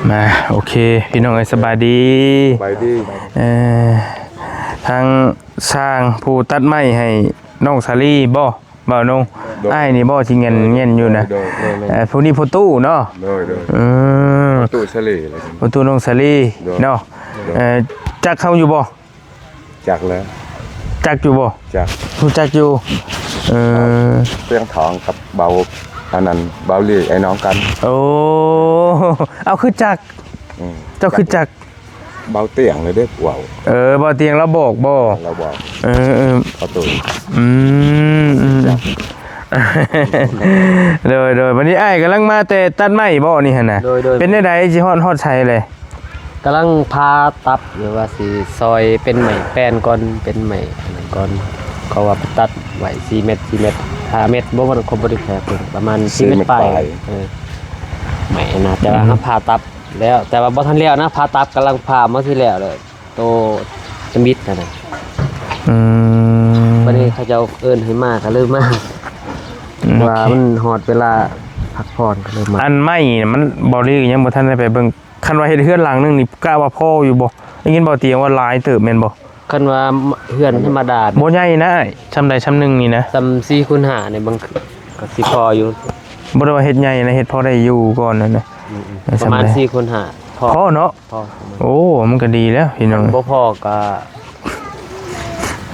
ມາ ໂອເຄ ພີ່ນ້ອງເອີຍ ສະບາຍດີ ສະບາຍດີ ເອີ ທາງຊ່າງຜູ້ຕັດໄມ້ໃຫ້ນ້ອງສາລີບໍ່ ບ່າວນົງ? ໂດຍ ອ້າຍນີ້ບໍ່ທີ່ແງ່ນໆຢູ່ນະ? ໂດຍ ໂດຍ ເອີ ຜູ້ນີ້ພໍ່ຕູ້ເນາະ? ໂດຍ ໂດຍ ອືມ ພໍ່ຕູ້ສາລີ ພໍ່ຕູ້ນ້ອງສາລີ ໂດຍ ເນາະ? ໂດຍ ເອີ ຈັກເຮົາຢູ່ບໍ່? ຈັກແລ້ວ ຈັກຢູ່ບໍ່? ຈັກ ຮູ້ຈັກຢູ່ ເອີ ເຄື່ອງທອງກັບເບົາ ອັນນັ້ນ ເບົາຫຼີ ອ້າຍນ້ອງກັນ ໂອ້ ເອົາ ຄືຈັກ ອືມ ເຈົ້າຄືຈັກ ເບົາຕຽງເລີຍເດ້ ເວົ້າ ເອີ ເບົາຕຽງລາວບອກບໍ່? ລາວບອກ ເອີ ເອີ ປະຕູ ອືມ ອືມ ໂດຍ ໂດຍ ບັດນີ້ອ້າຍກຳລັງມາແຕ່ຕັດໄມ້ບໍ່ນີ້ຫັ້ນນະ? ໂດຍ ໂດຍ ເປັນແນວໃດ ຊິຮອດ ຮອດໃສແລ້ວ? ກຳລັງຜ່າຕັດ ຫຼືວ່າຊິຊອຍເປັນໄມ້ແປ້ນກ່ອນ ເປັນໄມ້ອັນນັ້ນກ່ອນ ເຂົາວ່າໄປຕັດໄວ້ສີ່ແມັດ ສີ່ແມັດ ຫ້າແມັດ ບໍ່ ມັນກໍບໍ່ໄດ້ແພງ ປະມານສີ່ແມັດປາຍ ເອີ ໄມ້ນະ ແຕ່ວ່າ ອືມ ເຮົາຜ່າຕັດແລ້ວ ແຕ່ວ່າບໍ່ທັນແລ້ວນະ ຜ່າຕັດ ກຳລັງຜ່າ ມາຊິແລ້ວເລີຍ ໂຕທຳອິດຫັ້ນນະ ອືມ ບັດນີ້ເຂົາເຈົ້າເອີ້ນໃຫ້ມາ ກໍເລີຍມາ ອືມ ວ່າ ໂອເຄ ມັນຮອດເວລາພັກຜ່ອນ ກໍເລີຍມາ ອັນໄມ້ນະ ມັນ ເບົາຫຼີຍັງບໍ່ທັນໄດ້ໄປເບິ່ງ ຄັນວ່າເຮັດເຮືອນຫຼັງໜຶ່ງນີ້ ກະວ່າພໍຢູ່ບໍ່? ໄດ້ຍິນເບົາຕຽງວ່າຫຼາຍເຕີບແມ່ນບໍ່? ຄັນວ່າເຮືອນທຳມະດາ ບໍ່ໃຫຍ່ນະອ້າຍ ຊ່ຳໃດຊ່ຳໜຶ່ງນີ້ນະ ຊ່ຳສີ່ຄູນຫ້ານີ້ ບາງ ກໍຊິພໍຢູ່ ບໍ່ໄດ້ວ່າເຮັດໃຫຍ່ນະ ເຮັດພໍໄດ້ຢູ່ກ່ອນຫັ້ນນະ ອືມໆ ເອີ ປະມານ ຊ່ຳໃດ ສີ່ຄູນຫ້າ ພໍ ພໍເນາະ ພໍ ໂອ້ ມັນກໍດີແລ້ວພີ່ນ້ອງ ບໍ່ພໍກໍ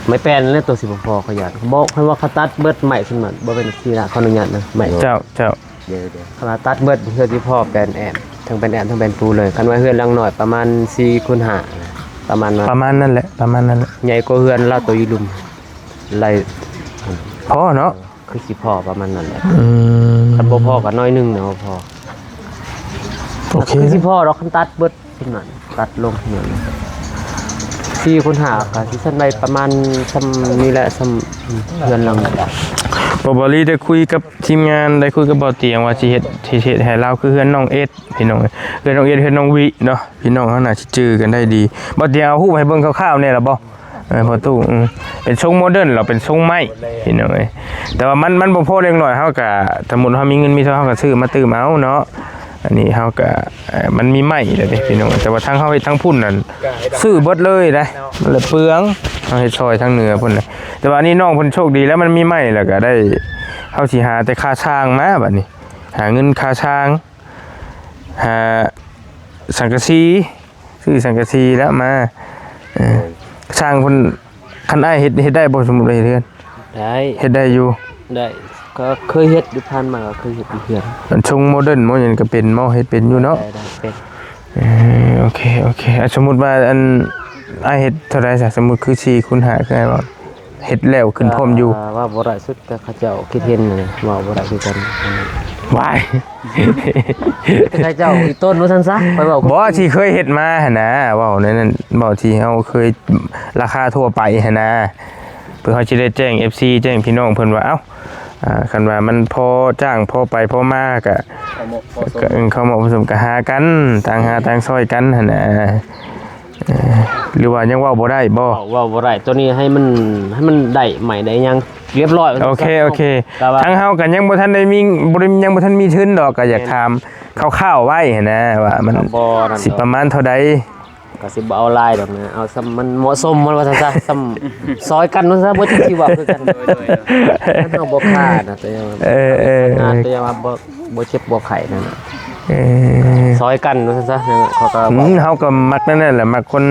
ໄມ້ແປ້ນແຫຼະ ຕົວຊິບໍ່ພໍ ຂ້ອຍຢ້ານ ບໍ່ ຄັນວ່າເຂົາຕັດເບິດໄມ້ຊັ້ນ ມັນບໍ່ແມ່ນທີ່ນະ ຂໍອະນຸຍາດນະ ໄມ້ ເຈົ້າ ເຈົ້າ ໂດຍ ໂດຍ ຄັນວ່າຕັດເບິດ ເພື່ອຊິພໍແປ້ນແອມ ທັງແປ້ນແອມ ທັງແປ້ນປູເລີຍ ຄັນວ່າເຮືອນຫຼັງນ້ອຍປະມານສີ່ຄູນຫ້າ ປະມານນັ້ນ ປະມານນັ້ນແຫຼະ ປະມານນັ້ນແຫຼະ ໃຫຍ່ກວ່າເຮືອນລາວໂຕຢູ່ລຸ່ມ ໄລ່ ພໍເນາະ ຄືຊິພໍປະມານນັ້ນແຫຼະ ອືມ ຄັນບໍ່ພໍກໍໜ້ອຍໜຶ່ງນະ ບໍ່ພໍ ໂອເຄ ຄືຊິພໍດອກ ຄັນຕັດເບິດ ສ່ຳນັ້ນ ຕັດລົງສ່ຳນັ້ນ ສີ່ຄູນຫ້າ ກໍຊິສ່ຳໄດ້ປະມານສ່ຳນີ້ແຫຼະ ສ່ຳເຮືອນຫຼັງນີ້ແຫຼະ ບໍ່ ບາລີໄດ້ຄຸຍກັບທີມງານ ໄດ້ຄຸຍກັບເບົາຕຽງວ່າຊິເຮັດ ຊິເຮັດໃຫ້ລາວຄືເຮືອນນ້ອງເອດ ພີ່ນ້ອງເອີຍ ເຮືອນນ້ອງເອດ ເຮືອນນ້ອງວິເນາະ ພີ່ນ້ອງເຮົາໜ້າຊິຈື່ກັນໄດ້ດີ ເບົາຕຽງເອົາຮູບໃຫ້ເບິ່ງຄ່າວໆແດ່ລະບໍ່? ເອີ ພໍ່ຕູ້ ເປັນຊົງໂມເດີນ ແລ້ວເປັນຊົງໄມ້ ພີ່ນ້ອງເອີຍ ແຕ່ວ່າມັນ ມັນບໍ່ພໍເດັກນ້ອຍ ເຮົາກະ ສົມມຸດເຮົາມີເງິນມີທອງ ເຮົາກະຊື້ມາຕື່ມເອົາເນາະ ອັນນີ້ເຮົາກະ ເອີ ມັນມີໄມ້ແລ້ວເດ້ພີ່ນ້ອງ ແຕ່ວ່າທາງເຮົາເຮັດທາງພຸ້ນນັ້ນ ຊື້ເບິດເລີຍໄດ໋ ມັນລະເປືອງ ເຮົາເຮັດຊອຍທາງເໜືອພຸ້ນນະ ແຕ່ວ່າອັນນີ້ນ້ອງເພິ່ນໂຊກດີແລ້ວ ມັນມີໄມ້ແລ້ວກະໄດ້ ເຮົາຊິຫາແຕ່ຄ່າຊ່າງມາບັດນີ້ ຫາເງິນຄ່າຊ່າງ ຫາສັງກະສີ ຊື້ສັງກະສີແລ້ວມາ ເອີ ໂດຍ ຊ່າງເພິ່ນ ຄັນອ້າຍເຮັດ ເຮັດໄດ້ບໍ່? ສົມມຸດວ່າເຮັດເຮືອນ ໄດ້ ເຮັດໄດ້ຢູ່ ໄດ້ ກໍເຄີຍເຮັດຢູ່ ຜ່ານມາກໍເຄີຍເຮັດຢູ່ເຮືອນ ອັນຊົງໂມເດີນໂມຫຍັງກໍເປັນບໍ່? ເຮັດເປັນຢູ່ເນາະ ໄດ້ ໄດ້ເປັນ ເອີ ໂອເຄ ໂອເຄ ອ່ະ ສົມມຸດວ່າ ອັນ ອ້າຍເຮັດເທົ່າໃດຊະ? ສົມມຸດຄືສີ່ຄູນຫ້າ ຄືອ້າຍເວົ້າ ເຮັດແລ້ວຂຶ້ນພ້ອມຢູ່ ເວົ້າບໍ່ໄດ້ ສຸດແຕ່ເຂົາເຈົ້າຄິດເຫັນນະ ເວົ້າບໍ່ໄດ້ຄືກັນ ວ້າຍ ແຕ່ເຂົາເຈົ້າອີ່ຕົນວ່າຊັ້ນຊະ ຂ້ອຍເວົ້າ ບໍ່ ທີ່ເຄີຍເຮັດມາຫັ້ນນະ ເວົ້າໃນນັ້ນ ເວົ້າທີ່ເຮົາເຄີຍ ລາຄາທົ່ວໄປຫັ້ນນະ ເພື່ອເຮົາຊິໄດ້ແຈ້ງເອັຟຊີ ແຈ້ງພີ່ນ້ອງເພິ່ນວ່າ ເອົ້າ ອ່າ ຄັນວ່າມັນພໍຈ້າງ ພໍໄປ ພໍມາ ກະ ເຂົ້າເໝາະພໍສົມ ເຂົ້າເໝາະພໍສົມ ກະຫາກັນ ຕ່າງຫາຕ່າງຊ່ອຍກັນຫັ້ນນະ ເອີ ຫຼືວ່າຍັງເວົ້າບໍ່ໄດ້ບໍ່? ເວົ້າ ເວົ້າບໍ່ໄດ້ ຕົວນີ້ໃຫ້ມັນ ໃຫ້ມັນໄດ້ໄມ້ໄດ້ຫຍັງຮຽບຮ້ອຍ ໂອເຄ ໂອເຄ ແຕ່ວ່າທາງເຮົາກໍຍັງບໍ່ທັນໄດ້ມີ ບໍ່ໄດ້ ຍັງບໍ່ທັນມີທຶນດອກ ກໍຢາກຖາມຄ່າວໆໄວ້ຫັ້ນນະ ວ່າມັນ ກໍບໍ່ນັ້ນດອກ ຊິປະມານເທົ່າໃດ? ກໍຊິບໍ່ເອົາຫຼາຍດອກນະ ເອົາສ່ຳມັນເໝາະສົມ ວ່າຊັ້ນຊະ ສ່ຳ ຊ່ອຍກັນ ວ່າຊັ້ນ ບໍ່ຈັກຊິເວົ້າຄືກັນ ໂດຍ ໂດຍ ໂດຍ ມັນເຮົາບໍ່ຄ້ານະ ແຕ່ວ່າ ເອີ ເອີ ແຕ່ວ່າບໍ່ ບໍ່ເຈັບບໍ່ໄຂ້ນັ້ນນະ ເອີ ຊ່ອຍກັນ ວ່າຊັ້ນຊະ ເຮົາກໍ ອືມ ເຮົາກໍມັກແນວນັ້ນແຫຼະ ມັກຄົນ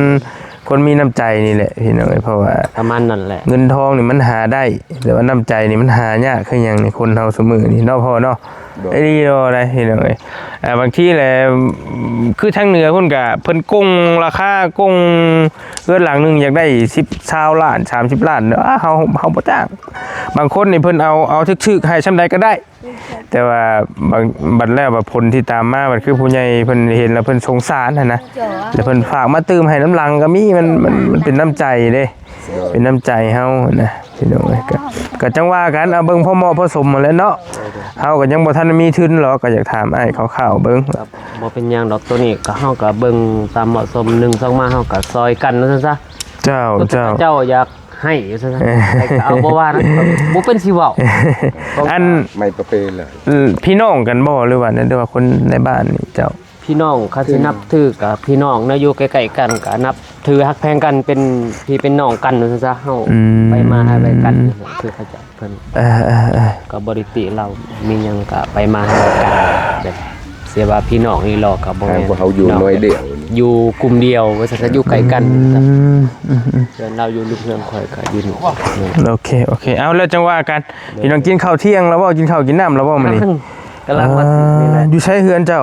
ຄົນມີນ້ຳໃຈນີ້ແຫຼະ ພີ່ນ້ອງເອີຍ ເພາະວ່າປະມານນັ້ນແຫຼະ ເງິນທອງນີ້ມັນຫາໄດ້ ແຕ່ວ່ານ້ຳໃຈນີ້ມັນຫາຍາກຄືຫຍັງນີ້ ຄົນເຮົາຊຸມື້ນີ້ເນາະ ພໍ່ເນາະ ໂດຍ ອີ່ຫຼີບໍ່ໄດ້ ພີ່ນ້ອງເອີຍ ອ່າ ບາງທີແຫຼະ ຄືທາງເໜືອພຸ້ນກະເພິ່ນກົງລາຄາ ກົງເຮືອນຫຼັງໜຶ່ງຢາກໄດ້ສິບ ຊາວລ້ານ ສາມສິບລ້ານ ເຮົາ ເຮົາບໍ່ຈ້າງ ບາງຄົນນີ້ເພິ່ນເອົາ ເອົາຖືກໆ ໃຫ້ຊ່ຳໃດກໍໄດ້ ແຕ່ວ່າບາງ ບັດແລ້ວບັດຜົນທີ່ຕາມມາ ບັດຄືຜູ້ໃຫຍ່ເພິ່ນເຫັນແລ້ວເພິ່ນສົງສານຫັ້ນນະ ແລ້ວເພິ່ນຝາກມາຕື່ມໃຫ້ນຳຫຼັງກໍມີ ມັນ ມັນ ມັນເປັນນ້ຳໃຈເດ້ ເປັນນ້ຳໃຈເຮົານະ ພີ່ນ້ອງເອີຍ ກໍ ກໍຈັ່ງວ່າກັນ ເອົາເບິ່ງພໍເໝາະພໍສົມຫັ້ນແຫຼະເນາະ ເຮົາກໍຍັງບໍ່ທັນມີທຶນຫຼອກ ກໍຢາກຖາມອ້າຍຄ່າວໆເບິ່ງ ກໍບໍ່ເປັນຫຍັງດອກ ໂຕນີ້ກໍເຮົາກໍເບິ່ງຕາມເໝາະສົມ ໜຶ່ງ ສອງ ມາ ເຮົາກໍຊ່ອຍກັນວ່າຊັ້ນຊະ ເຈົ້າ ເຈົ້າ ເຈົ້າຢາກ ໃຫ້ຢູ່ຊັ້ນຊະ ເອີ ໃຫ້ກໍເອົາ ບໍ່ວ່ານະ ບໍ່ເປັນຊິເວົ້າ ອັນ ໄມ້ປະເປເລີຍ ເອີ ພີ່ນ້ອງກັນບໍ່ ຫຼືວ່າ ຫຼືວ່າຄົນໃນບ້ານນີ້ເຈົ້າ? ພີ່ ພີ່ນ້ອງ ຄັນຊິນັບຖືກະພີ່ນ້ອງເນາະ ຢູ່ໃກ້ໆກັນກະນັບຖືຮັກແພງກັນ ເປັນພີ່ເປັນນ້ອງກັນວ່າຊັ້ນຊະ ເຮົາ ອືມ ໄປມາຫາໄປກັນ ຄືເຂົາເຈົ້າເພິ່ນ ເອີໆໆ ກໍບໍ່ໄດ້ຕິລາວ ມີຫຍັງກໍໄປມາຫາກັນ ແບບເສຍວ່າພີ່ນ້ອງອີ່ຫຼໍກໍບໍ່ແມ່ນ ເຮົາຢູ່ໜ້ອຍດຽວ ຢູ່ກຸ່ມດຽວວ່າຊັ້ນຊະ ຢູ່ໃກ້ກັນ ອືມ ອືມໆ ເຮືອນລາວຢູ່ລຸ່ມ ເຮືອນຂ້ອຍກໍຢູ່ນີ້ ໂອເຄ ໂອເຄ ເອົາ ແລ້ວຈັ່ງວ່າກັນ ພີ່ນ້ອງ ກິນເຂົ້າທ່ຽງແລ້ວບໍ່? ກິນເຂົ້າກິນນ້ຳແລ້ວບໍ່ມື້ນີ້? ກຳລັງ ເອີ ວ່າຊິນີ້ແຫຼະ ຢູ່ໃສເຮືອນເຈົ້າ?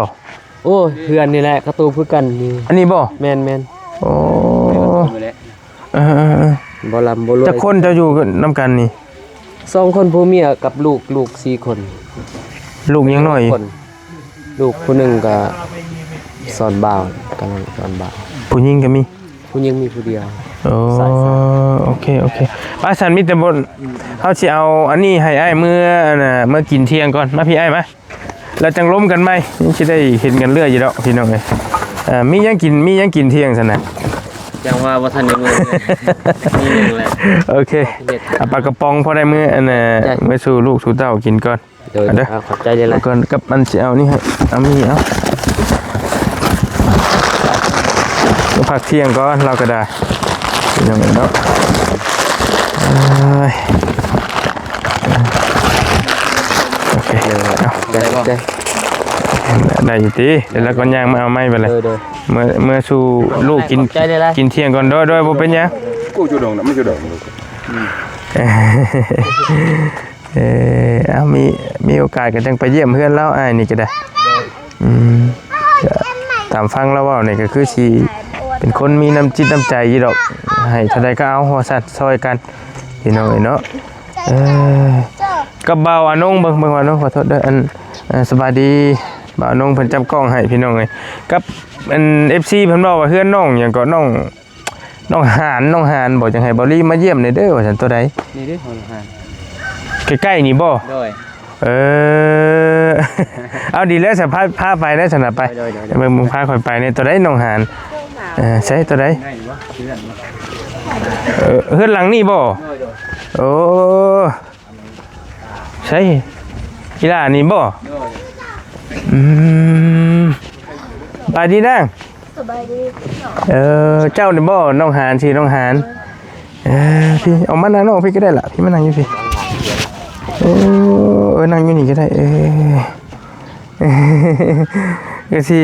ໂອ້ຍ ເຮືອນນີ້ແຫຼະ ກະຕູບຄືກັນນີ້ ອັນນີ້ບໍ່? ແມ່ນໆ ໂອ້ ເອີໆໆ ບໍ່ລ່ຳບໍ່ລວຍ ຈັກຄົນເຈົ້າຢູ່ນຳກັນນີ້? ສອງຄົນ ຜົວເມຍກັບລູກ ລູກສີ່ຄົນ ລູກຍັງນ້ອຍ ຄົນ ລູກຜູ້ໜຶ່ງກະສອນບ່າວ ກຳລັງສອນບ່າວ ຜູ້ຍິງກໍມີ? ຜູ້ຍິງມີຜູ້ດຽວ ໂອ້ ໂອເຄ ໂອເຄ ໄປຊັ້ນ ມີແຕ່ບໍ່ ເຮົາຊິເອົາອັນນີ້ໃຫ້ອ້າຍເມືອ ອັນນ່າ ເມືອກິນທ່ຽງກ່ອນ ມາພີ່ອ້າຍມາ ແລ້ວຈັ່ງລົມກັນໃໝ່ ຍັງຊິໄດ້ເຫັນກັນເລື້ອຍຢູ່ດອກພີ່ນ້ອງເອີຍ ເອີ ມີຫຍັງກິນ ມີຫຍັງກິນທ່ຽງຊັ້ນນະ? ຍັງວ່າບໍ່ທັນໄດ້ມື້ ມີຫຍັງແຫຼະ ໂອເຄ ເຮັດ ເອົາປາກະປ໋ອງພໍໄດ້ມື້ ອັນນ່າ ໄດ້ ເມືອສູ່ລູກສູ່ເຕົ້າກິນກ່ອນ ໂດຍ ເອົາເດີ ຂອບໃຈຫຼາຍໆ ກ່ອນ ກັບອັນຊິເອົານີ້ໃຫ້ ເອົາມີ ເອົາ ມາພັກທ່ຽງກ່ອນ ລາວກໍໄດ້ ພີ່ນ້ອງເນາະ ເອີຍ ໂອເຄ ເອົາ ໄດ້ບໍ່? ໄດ້ຢູ່ຕິ ແລ້ວກໍຍ່າງມາເອົາໃໝ່ໄປເລີຍ ໂດຍໆ ເມືອ ເມືອສູ່ລູກກິນ ຂອບໃຈຫຼາຍໆ ກິນທ່ຽງກ່ອນ ໂດຍໆ ບໍ່ເປັນຫຍັງ ກູຈຸດອງນະ ມັນຈຸດອງ ເອີ ເອົາ ມີ ມີໂອກາດກໍຈັ່ງໄປຢ້ຽມເຮືອນລາວ ອ້າຍນີ້ກໍໄດ້ ອືມ ກໍຕາມຟັງລາວເວົ້ານີ້ ກໍຄືຊິເປັນຄົນມີນ້ຳຈິດນ້ຳໃຈຢູ່ດອກ ໃຫ້ເທົ່າໃດກໍເອົາ ວ່າຊັ້ນ ຊ່ອຍກັນ ພີ່ນ້ອງເອີຍເນາະ ເອີ ກັບບ່າວອານົງ ເບິ່ງ ເບິ່ງບ່າວອານົງ ຂໍໂທດເດີ ອັນ ເອີ ສະບາຍດີ ບ່າວອານົງເພິ່ນຈັບກ້ອງໃຫ້ ພີ່ນ້ອງເອີຍ ກັບ ອັນ ເອັຟຊີ ເພິ່ນເວົ້າວ່າເຮືອນນ້ອງຫຍັງເກາະ ນ້ອງ ນ້ອງຫານ ນ້ອງຫານ ບອກຈັ່ງໃຫ້ບ່າວລີມາຢ້ຽມແດ່ເດີ ວ່າຊັ້ນ ຕົວໃດ? ນີ້ເດ້ ນ້ອງຫານ ໃກ້ໆນີ້ບໍ່? ໂດຍ ເອີ ເອົາ ດີແລ້ວ ສະພາ ພາໄປໄດ້ຊັ້ນນະ ໄປ ໂດຍໆໆ ເບິ່ງ ເບິ່ງ ພາຂ້ອຍໄປນີ້ ຕົວໃດນ້ອງຫານ? ເອີ ໃສຕົວໃດ? ເອີ ເຮືອນຫຼັງນີ້ບໍ່? ໂດຍໆ ໂອ້ ໃສ ອີ່ຫຼ້ານີ້ບໍ່? ໂດຍ ອືມ ສະບາຍດີນາງ ສະບາຍດີ ເອີ ເຈົ້ານີ້ບໍ່ ນ້ອງຫານ ຊື່ນ້ອງຫານ ເອີ ພີ່ ເອົາມານັ່ງນອກພີ່ກໍໄດ້ລະ ພີ່ມານັ່ງຢູ່ພີ່ ໂອ້ ເອີ ນັ່ງຢູ່ນີ້ກໍໄດ້ ເອີ ກໍຊິ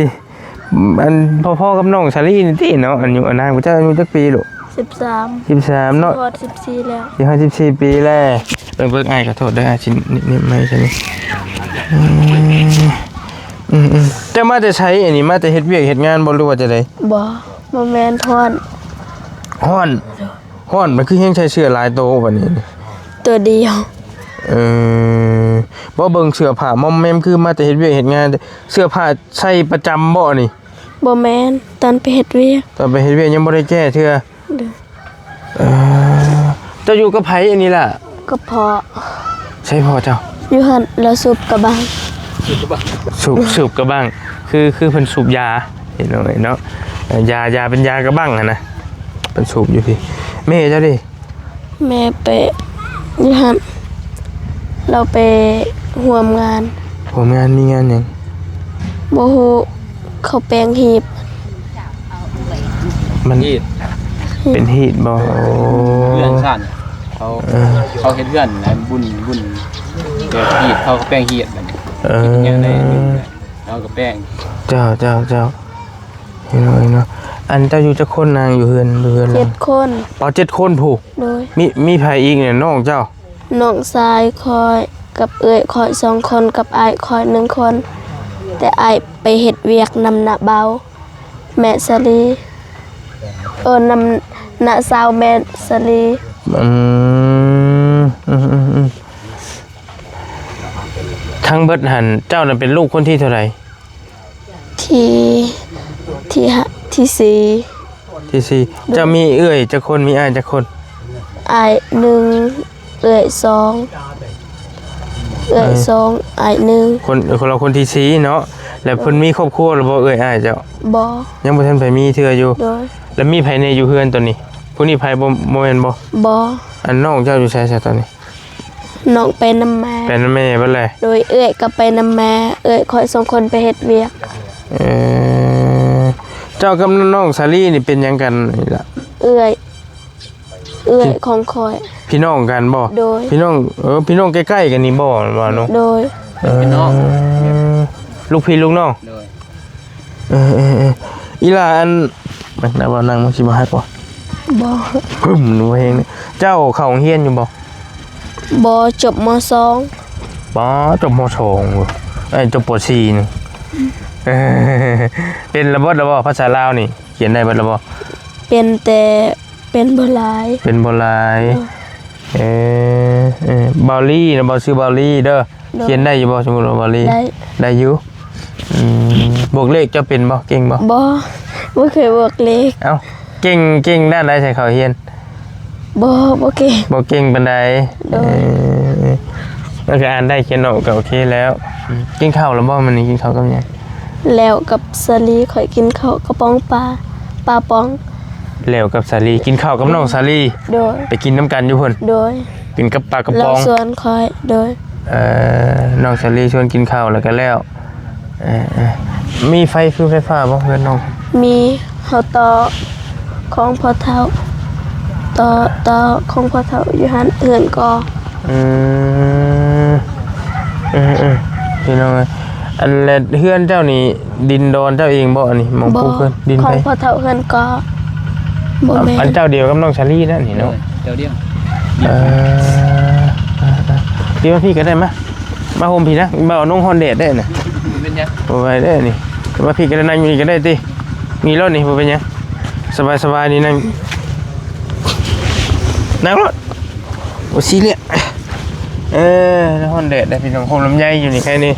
ອັນ ພໍໆກັບນ້ອງສາລີນີ້ຕິເນາະ ອາຍຸ ອານາງ ເຈົ້າອາຍຸຈັກປີລູກ? ສິບສາມ ສິບສາມເນາະ ຮອດສິບສີ່ແລ້ວ ຊິຮອດສິບສີ່ປີແລ້ວ ເບິ່ງ ເບິ່ງ ອ້າຍ ຂໍໂທດເດີ ອ້າຍຊິໜິບໄມຊະນີ້ ອືມ ອືມໆ ເຈົ້າມາແຕ່ໃສ ອັນນີ້ ມາແຕ່ເຮັດວຽກເຮັດງານບໍ່ ຫຼືວ່າຈັ່ງໃດ? ບໍ່ ບໍ່ແມ່ນ ຮ້ອນ ຮ້ອນ ຮ້ອນ ມັນຄືແຮ່ງໃສ່ເສື້ອຫຼາຍໂຕບັດນີ້? ໂຕດຽວ ເອີ ບໍ່ ເບິ່ງເສື້ອຜ້າມອມແມມ ຄືມາແຕ່ເຮັດວຽກເຮັດງານ ເສື້ອຜ້າໃສ່ປະຈຳບໍ່ນີ້? ບໍ່ແມ່ນ ຕອນໄປເຮັດວຽກ ຕອນໄປເຮັດວຽກຍັງບໍ່ໄດ້ແກ້ເທື່ອ ໂດຍ ເອີ ເຈົ້າຢູ່ກັບໃຜອັນນີ້ລະ? ກັບພໍ່ ໃສພໍ່ເຈົ້າ? ຢູ່ຫັ້ນ ລາວສູບກະບັງ ສູບ ສູບກະບັງ ຄື ຄືເພິ່ນສູບຢາ ເຫັນບໍ່ເນາະ ເອີ ຢາ ຢາເປັນຢາກະບັງຫັ້ນນະ ເພິ່ນສູບຢູ່ພີ້ ແມ່ເຈົ້າເດ? ແມ່ໄປຢູ່ຫັ້ນ ລາວໄປຮ່ວມງານ ຮ່ວມງານ ມີງານຫຍັງ? ບໍ່ຮູ້ ເຂົາແປງຮີດ ມັນ ຮີດ ເປັນຮີດບໍ່? ໂອ້ ເຮືອນຊັ້ນ ເຂົາ ເອີ ເຂົາເຮັດເຮືອນ ບຸນ ບຸນແບບຮີດ ເຂົາກໍແປງຮີດບັດນີ້ ເອີ ເຮັດຫຍັງໄດ້ ເຂົາກໍແປງ ເຈົ້າ ເຈົ້າ ເຈົ້າ ເຫັນບໍ່ເນາະ ອັນເຈົ້າຢູ່ຈັກຄົນນາງ ຢູ່ເຮືອນ ຢູ່ເຮືອນ? ເຈັດຄົນ ອໍ ເຈັດຄົນພຸ້ນ ໂດຍ ມີ ມີໃຜອີກນີ້ ນ້ອງເຈົ້າ? ນ້ອງຊາຍຂ້ອຍກັບເອື້ອຍຂ້ອຍສອງຄົນ ກັບອ້າຍຂ້ອຍໜຶ່ງຄົນ ແຕ່ອ້າຍໄປເຮັດວຽກນຳນ້າເບົາ ແມ່ສາລີ ເອີ ນຳນ້າສາວແມ່ສາລີ ອືມ ອືມໆໆ ທັງເບິດຫັ້ນ ເຈົ້ານັ້ນເປັນລູກຄົນທີເທົ່າໃດ? ທີ ທີຫ້າ ທີສີ່ ທີສີ່ ເຈົ້າມີເອື້ອຍຈັກຄົນ ມີອ້າຍຈັກຄົນ? ອ້າຍໜຶ່ງ ເອື້ອຍສອງ ເອື້ອຍສອງ ອ້າຍໜຶ່ງ ຄົນ ຄົນລະຄົນທີສີ່ເນາະ ແລ້ວເພິ່ນມີຄອບຄົວແລ້ວບໍ່ ເອື້ອຍອ້າຍເຈົ້າ? ບໍ່ ຍັງບໍ່ທັນໃຜມີເທື່ອຢູ່ ໂດຍ ແລ້ວມີໃຜແດ່ຢູ່ເຮືອນຕອນນີ້? ຜູ້ນີ້ໃຜ ບໍ່ ບໍ່ແມ່ນບໍ່? ບໍ່ ອັນນ້ອງເຈົ້າຢູ່ໃສຊະຕອນນີ້? ນ້ອງໄປນຳແມ່ ໄປນຳແມ່ເບິດແຫຼະ ໂດຍ ເອື້ອຍກໍໄປນຳແມ່ ເອື້ອຍຂ້ອຍສອງຄົນໄປເຮັດວຽກ ເອີ ເຈົ້າກັບນ້ອງສາລີນີ້ເປັນຫຍັງກັນນີ້ລະ? ເອື້ອຍ ເອື້ອຍຂອງຂ້ອຍ. ພີ່ນ້ອງກັນບໍ່? ໂດຍ. ພີ່ນ້ອງ ເອີ ພີ່ນ້ອງໃກ້ໆກັນນີ້ບໍ່? ວ່າເນາະ. ໂດຍ. ເອີ ພີ່ນ້ອງ ລູກພີ່ລູກນ້ອງ. ໂດຍ. ເອີໆໆ ອີຫຼ້າ ອັນ ນັ່ງ ນັ່ງ ນັ່ງ ມັນຊິບໍ່ຮັກບໍ່? ບໍ່. ປຶ້ມ ໜູເຮງ. ເຈົ້າເຂົ້າໂຮງຮຽນຢູ່ບໍ່? ບໍ່. ຈົບ ມໍສອງ. ບໍ່ ຈົບ ມໍສອງ ເອີ ຈົບ ປໍສີ່ ນີ້. ເອີ ເປັນລະບົດລະບໍ່? ພາສາລາວນີ້ ຂຽນໄດ້ເບິດລະບໍ່? ເປັນ ແຕ່ເປັນບໍ່ຫຼາຍ. ເປັນບໍ່ຫຼາຍ. ເອີ ເອີ ເອີ ເບົາລີນະ ເບົາ ຊື່ເບົາລີເດີ. ໂດຍ. ຂຽນໄດ້ຢູ່ບໍ່? ສົມມຸດວ່າເບົາລີ. ໄດ້. ໄດ້ຢູ່. ອືມ ບວກເລກເຈົ້າເປັນບໍ່? ເກັ່ງບໍ່? ບໍ່ ບໍ່ເຄີຍບວກເລກ. ເອົ້າ ເກັ່ງ ເກັ່ງດ້ານໃດໃສ່ເຂົ້າຮຽນ? ບໍ່ ບໍ່ເກັ່ງ. ບໍ່ເກັ່ງປານໃດ. ໂດຍ. ເອີ ມັນກໍອ່ານໄດ້ຂຽນອອກກໍໂອເຄແລ້ວ. ອືມ ກິນເຂົ້າແລ້ວບໍ່? ມື້ນີ້ກິນເຂົ້າກັບຫຍັງ? ແລ້ວກັບສາລີ ຂ້ອຍກິນເຂົ້າກະປ໋ອງປາ ປາປ໋ອງ. ແລ້ວກັບສາລີ ກິນເຂົ້າກັບນ້ອງສາລີ. ໂດຍ. ໄປກິນນຳກັນຢູ່ພຸ້ນ. ໂດຍ. ກິນກັບປາກະປ໋ອງ. ລາວຊວນຂ້ອຍ. ໂດຍ. ເອີ ນ້ອງສາລີຊວນກິນເຂົ້າແລ້ວກໍແລ້ວ. ເອີ ເອີ ມີໄຟ ຄືໄຟຟ້າບໍ່ເຮືອນນ້ອງ? ມີ. ເຮົາຕໍ່ຂອງພໍ່ເຖົ້າ ຕໍ່ ຕໍ່ຂອງພໍ່ເຖົ້າຢູ່ຫັ້ນ ເຮືອນກໍ. ອືມ ເອີໆ ພີ່ນ້ອງເອີຍ ອັນ ແລະ ເຮືອນເຈົ້ານີ້ ດິນດອນເຈົ້າເອງບໍ່? ອັນນີ້ໝ່ອງ ບໍ່ ປູກເຮືອນ ດິນໃຜ? ຂອງພໍ່ເຖົ້າເຮືອນກໍ. ບໍ່ແມ່ນ. ອັນເຈົ້າດຽວກັບນ້ອງສາລີນັ້ນນີ້ເນາະ. ເອີ ເຈົ້າດຽວ. ເອີ ເອີໆ ດຽວມາພີ້ກໍໄດ້ ມາ ມາໂຮມພີ້ນະ ບໍ່ ນ້ອງຮ້ອນແດດໄດ້ນະ. ບໍ່ເປັນຫຍັງ. ບໍ່ໄຫວເດ້ນີ້ ມາພີ້ກໍໄດ້ ນັ່ງຢູ່ນີ້ກໍໄດ້ຕິ. ມີໂລດນີ້ ບໍ່ເປັນຫຍັງ ສະບາຍໆ ນີ້ ນັ່ງ ນັ່ງໂລດ ບໍ່ຊີຣຽສ. ເອີ ຮ້ອນແດດໄດ໋ພີ່ນ້ອງ ໂຮມລຳໄຍຢູ່ນີ້ ໃຄນີ້.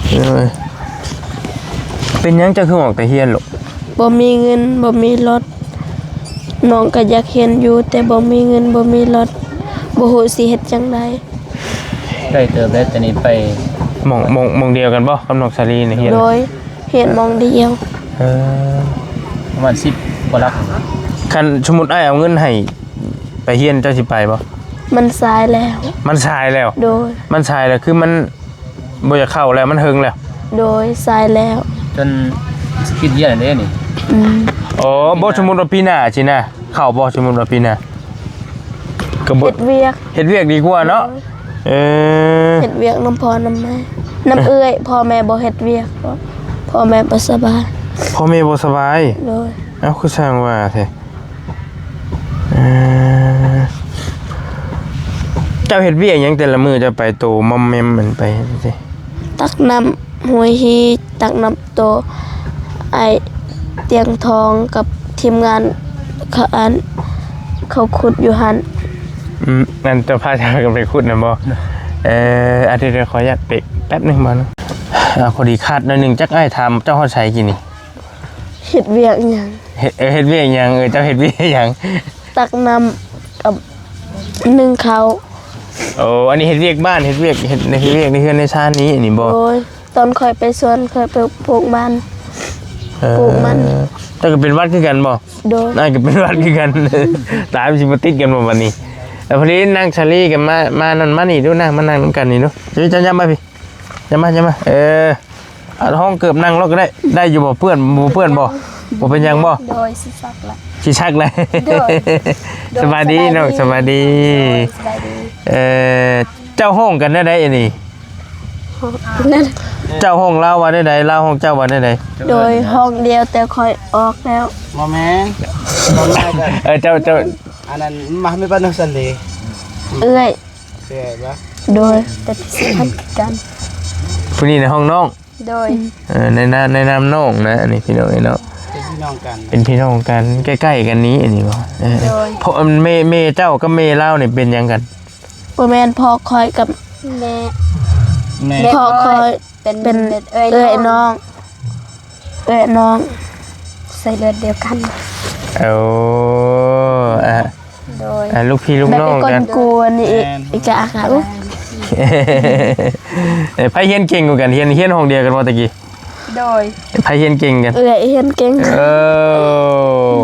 ເອີ ເປັນຫຍັງເຈົ້າຄືອອກແຕ່ຮຽນລູກ? ບໍ່ມີເງິນ ບໍ່ມີລົດ. ນ້ອງກໍຢາກຮຽນຢູ່ ແຕ່ບໍ່ມີເງິນ ບໍ່ມີລົດ ບໍ່ຮູ້ຊິເຮັດຈັ່ງໃດ. ໄກເຕີບເດ້ ແຕ່ນີ້ໄປ ໝ່ອງ ໝ່ອງ ໝ່ອງດຽວກັນບໍ່ ກັບນ້ອງສາລີນີ້ຮຽນ? ໂດຍ. ຮຽນໝ່ອງດຽວ. ເອີ ປະມານສິບກວ່າຫຼັກ. ຄັນສົມມຸດອ້າຍເອົາເງິນໃຫ້ໄປຮຽນ ເຈົ້າຊິໄປບໍ່? ມັນສາຍແລ້ວ. ມັນສາຍແລ້ວ? ໂດຍ. ມັນສາຍແລ້ວ ຄືມັນບໍ່ຢາກເຂົ້າແລ້ວ ມັນເຫິງແລ້ວ? ໂດຍ ສາຍແລ້ວ. ຈົນຊິປິດຮຽນແລ້ວເດ້ນີ້. ອືມ. ອໍ ບໍ່ ສົມມຸດວ່າປີໜ້າຊີ້ນະ ເຂົ້າບໍ່? ສົມມຸດວ່າປີໜ້າ ກໍບໍ່ ເຮັດວຽກ ເຮັດວຽກດີກວ່າເນາະ. ໂດຍ. ເອີ ເຮັດວຽກນຳພໍ່ນຳແມ່ ນຳເອື້ອຍ. ພໍ່ແມ່ບໍ່ເຮັດວຽກ ພໍ່ແມ່ບໍ່ສະບາຍ. ພໍ່ແມ່ບໍ່ສະບາຍ? ໂດຍ. ເອົ້າ ຄືຊ່າງວ່າແທ້. ເອີ ເຈົ້າເຮັດວຽກຫຍັງແຕ່ລະມື້ ເຈົ້າໄປໂຕມອມແມມ ອັນໄປ ຕັກນ້ຳຫ້ວຍຮີ ຕັກນ້ຳ ໂຕອ້າຍຕຽງທອງກັບທີມງານເຂົາ ອັນ ເຂົາຂຸດຢູ່ຫັ້ນ. ອືມ ນັ້ນເຈົ້າພາຊາວກັນໄປຂຸດນັ້ນບໍ່? ເອີ ອາ ດຽວ ດຽວ ຂໍອະນຸຍາດເບຣກແປັບໜຶ່ງບໍ່ເນາະ. ອາ ພໍດີຂາດໜ້ອຍໜຶ່ງ ຈັກອ້າຍຖາມເຈົ້າຮອດໃສກີ້ນີ້? ເຮັດວຽກຫຍັງ? ເຮັດ ເອີ ເຮັດວຽກຫຍັງ? ເອີ ເຈົ້າເຮັດວຽກຫຍັງ? ຕັກນ້ຳກັບໜຶ້ງເຂົ້າ. ໂອ້ ອັນນີ້ເຮັດວຽກບ້ານ ເຮັດວຽກ ເຮັດ ເຮັດວຽກໃນເຮືອນໃນຊານນີ້ ອັນນີ້ບໍ່? ໂດຍ. ຕອນຂ້ອຍໄປສວນ ຂ້ອຍໄປປູກມັນ ເອີ ປູກມັນ. ເຈົ້າກໍເປັນຫວັດຄືກັນບໍ່? ໂດຍ. ອ້າຍກໍເປັນຫວັດຄືກັນ ຕາຍ ມັນຊິບໍ່ຕິດກັນບໍ່ບັດນີ້? ແລ້ວພໍດີນາງສາລີກໍມາ ມານັ້ນມານີ້ດູນາງ ມານັ່ງນຳກັນນີ້ດູ. ເຈົ້າ ເຈົ້າຍ່າງມາພີ້ ຍ່າງມາ ຍ່າງມາ ເອີ ເອົາຫ້ອງເກີບນັ່ງໂລດກໍໄດ້ ໄດ້ຢູ່ບໍ່? ເປື້ອນ ບໍ່ເປື້ອນບໍ່? ບໍ່ເປັນຫຍັງບໍ່? ໂດຍ ຊິຊັກລະ ຊິຊັກລະ. ໂດຍ ໂດຍ. ສະບາຍດີນ້ອງ ສະບາຍດີ ສະບາຍດີ. ໂດຍ ສະບາຍດີ. ເອີ ເຈົ້າຮ້ອງກັນແນວໃດອັນນີ້? ເຈົ້າຮ້ອງລາວວ່າແນວໃດ? ລາວຮ້ອງເຈົ້າວ່າແນວໃດ? ໂດຍ ຮ້ອງດຽວແຕ່ຂ້ອຍອອກແລ້ວ. ບໍ່ແມ່ນ ເອີ ເຈົ້າ ເຈົ້າ ອັນນັ້ນມາ ມີປານກະສັນເດ ເອື້ອຍ ເອື້ອຍບໍ່? ໂດຍ ແຕ່ທີ່ສຳຄັນຄືກັນ. ຜູ້ນີ້ໃນຫ້ອງນ້ອງ? ໂດຍ. ເອີ ໃນນາມ ໃນນາມນ້ອງນະ ອັນນີ້ພີ່ນ້ອງເອີຍເນາະ ເປັນພີ່ນ້ອງກັນ ເປັນພີ່ນ້ອງກັນ ໃກ້ໆກັນນີ້ ອັນນີ້ບໍ່? ເອີ ໂດຍ. ເພາະແມ່ ແມ່ເຈົ້າກັບແມ່ລາວນີ້ເປັນຫຍັງກັນ? ບໍ່ແມ່ນ ພໍ່ຂ້ອຍກັບແມ່ ແມ່ ພໍ່ຂ້ອຍເປັນ ເປັນເອື້ອຍນ້ອງ ເອື້ອຍນ້ອງ ໃສ່ເລືອດດຽວກັນ. ໂອ້ ອາ ໂດຍ ອາ ລູກພີ່ລູກນ້ອງກັນ ແບບເປັນຄົນກວນນີ້ອີກ ແມ່ນ ອີກກະ ເອີ ໃຜຮຽນເກັ່ງກວ່າກັນ? ຮຽນ ຮຽນຫ້ອງດຽວກັນບໍ່ແຕ່ກີ້? ໂດຍ. ໃຜຮຽນເກັ່ງກັນ? ເອື້ອຍຮຽນເກັ່ງ. ເອີ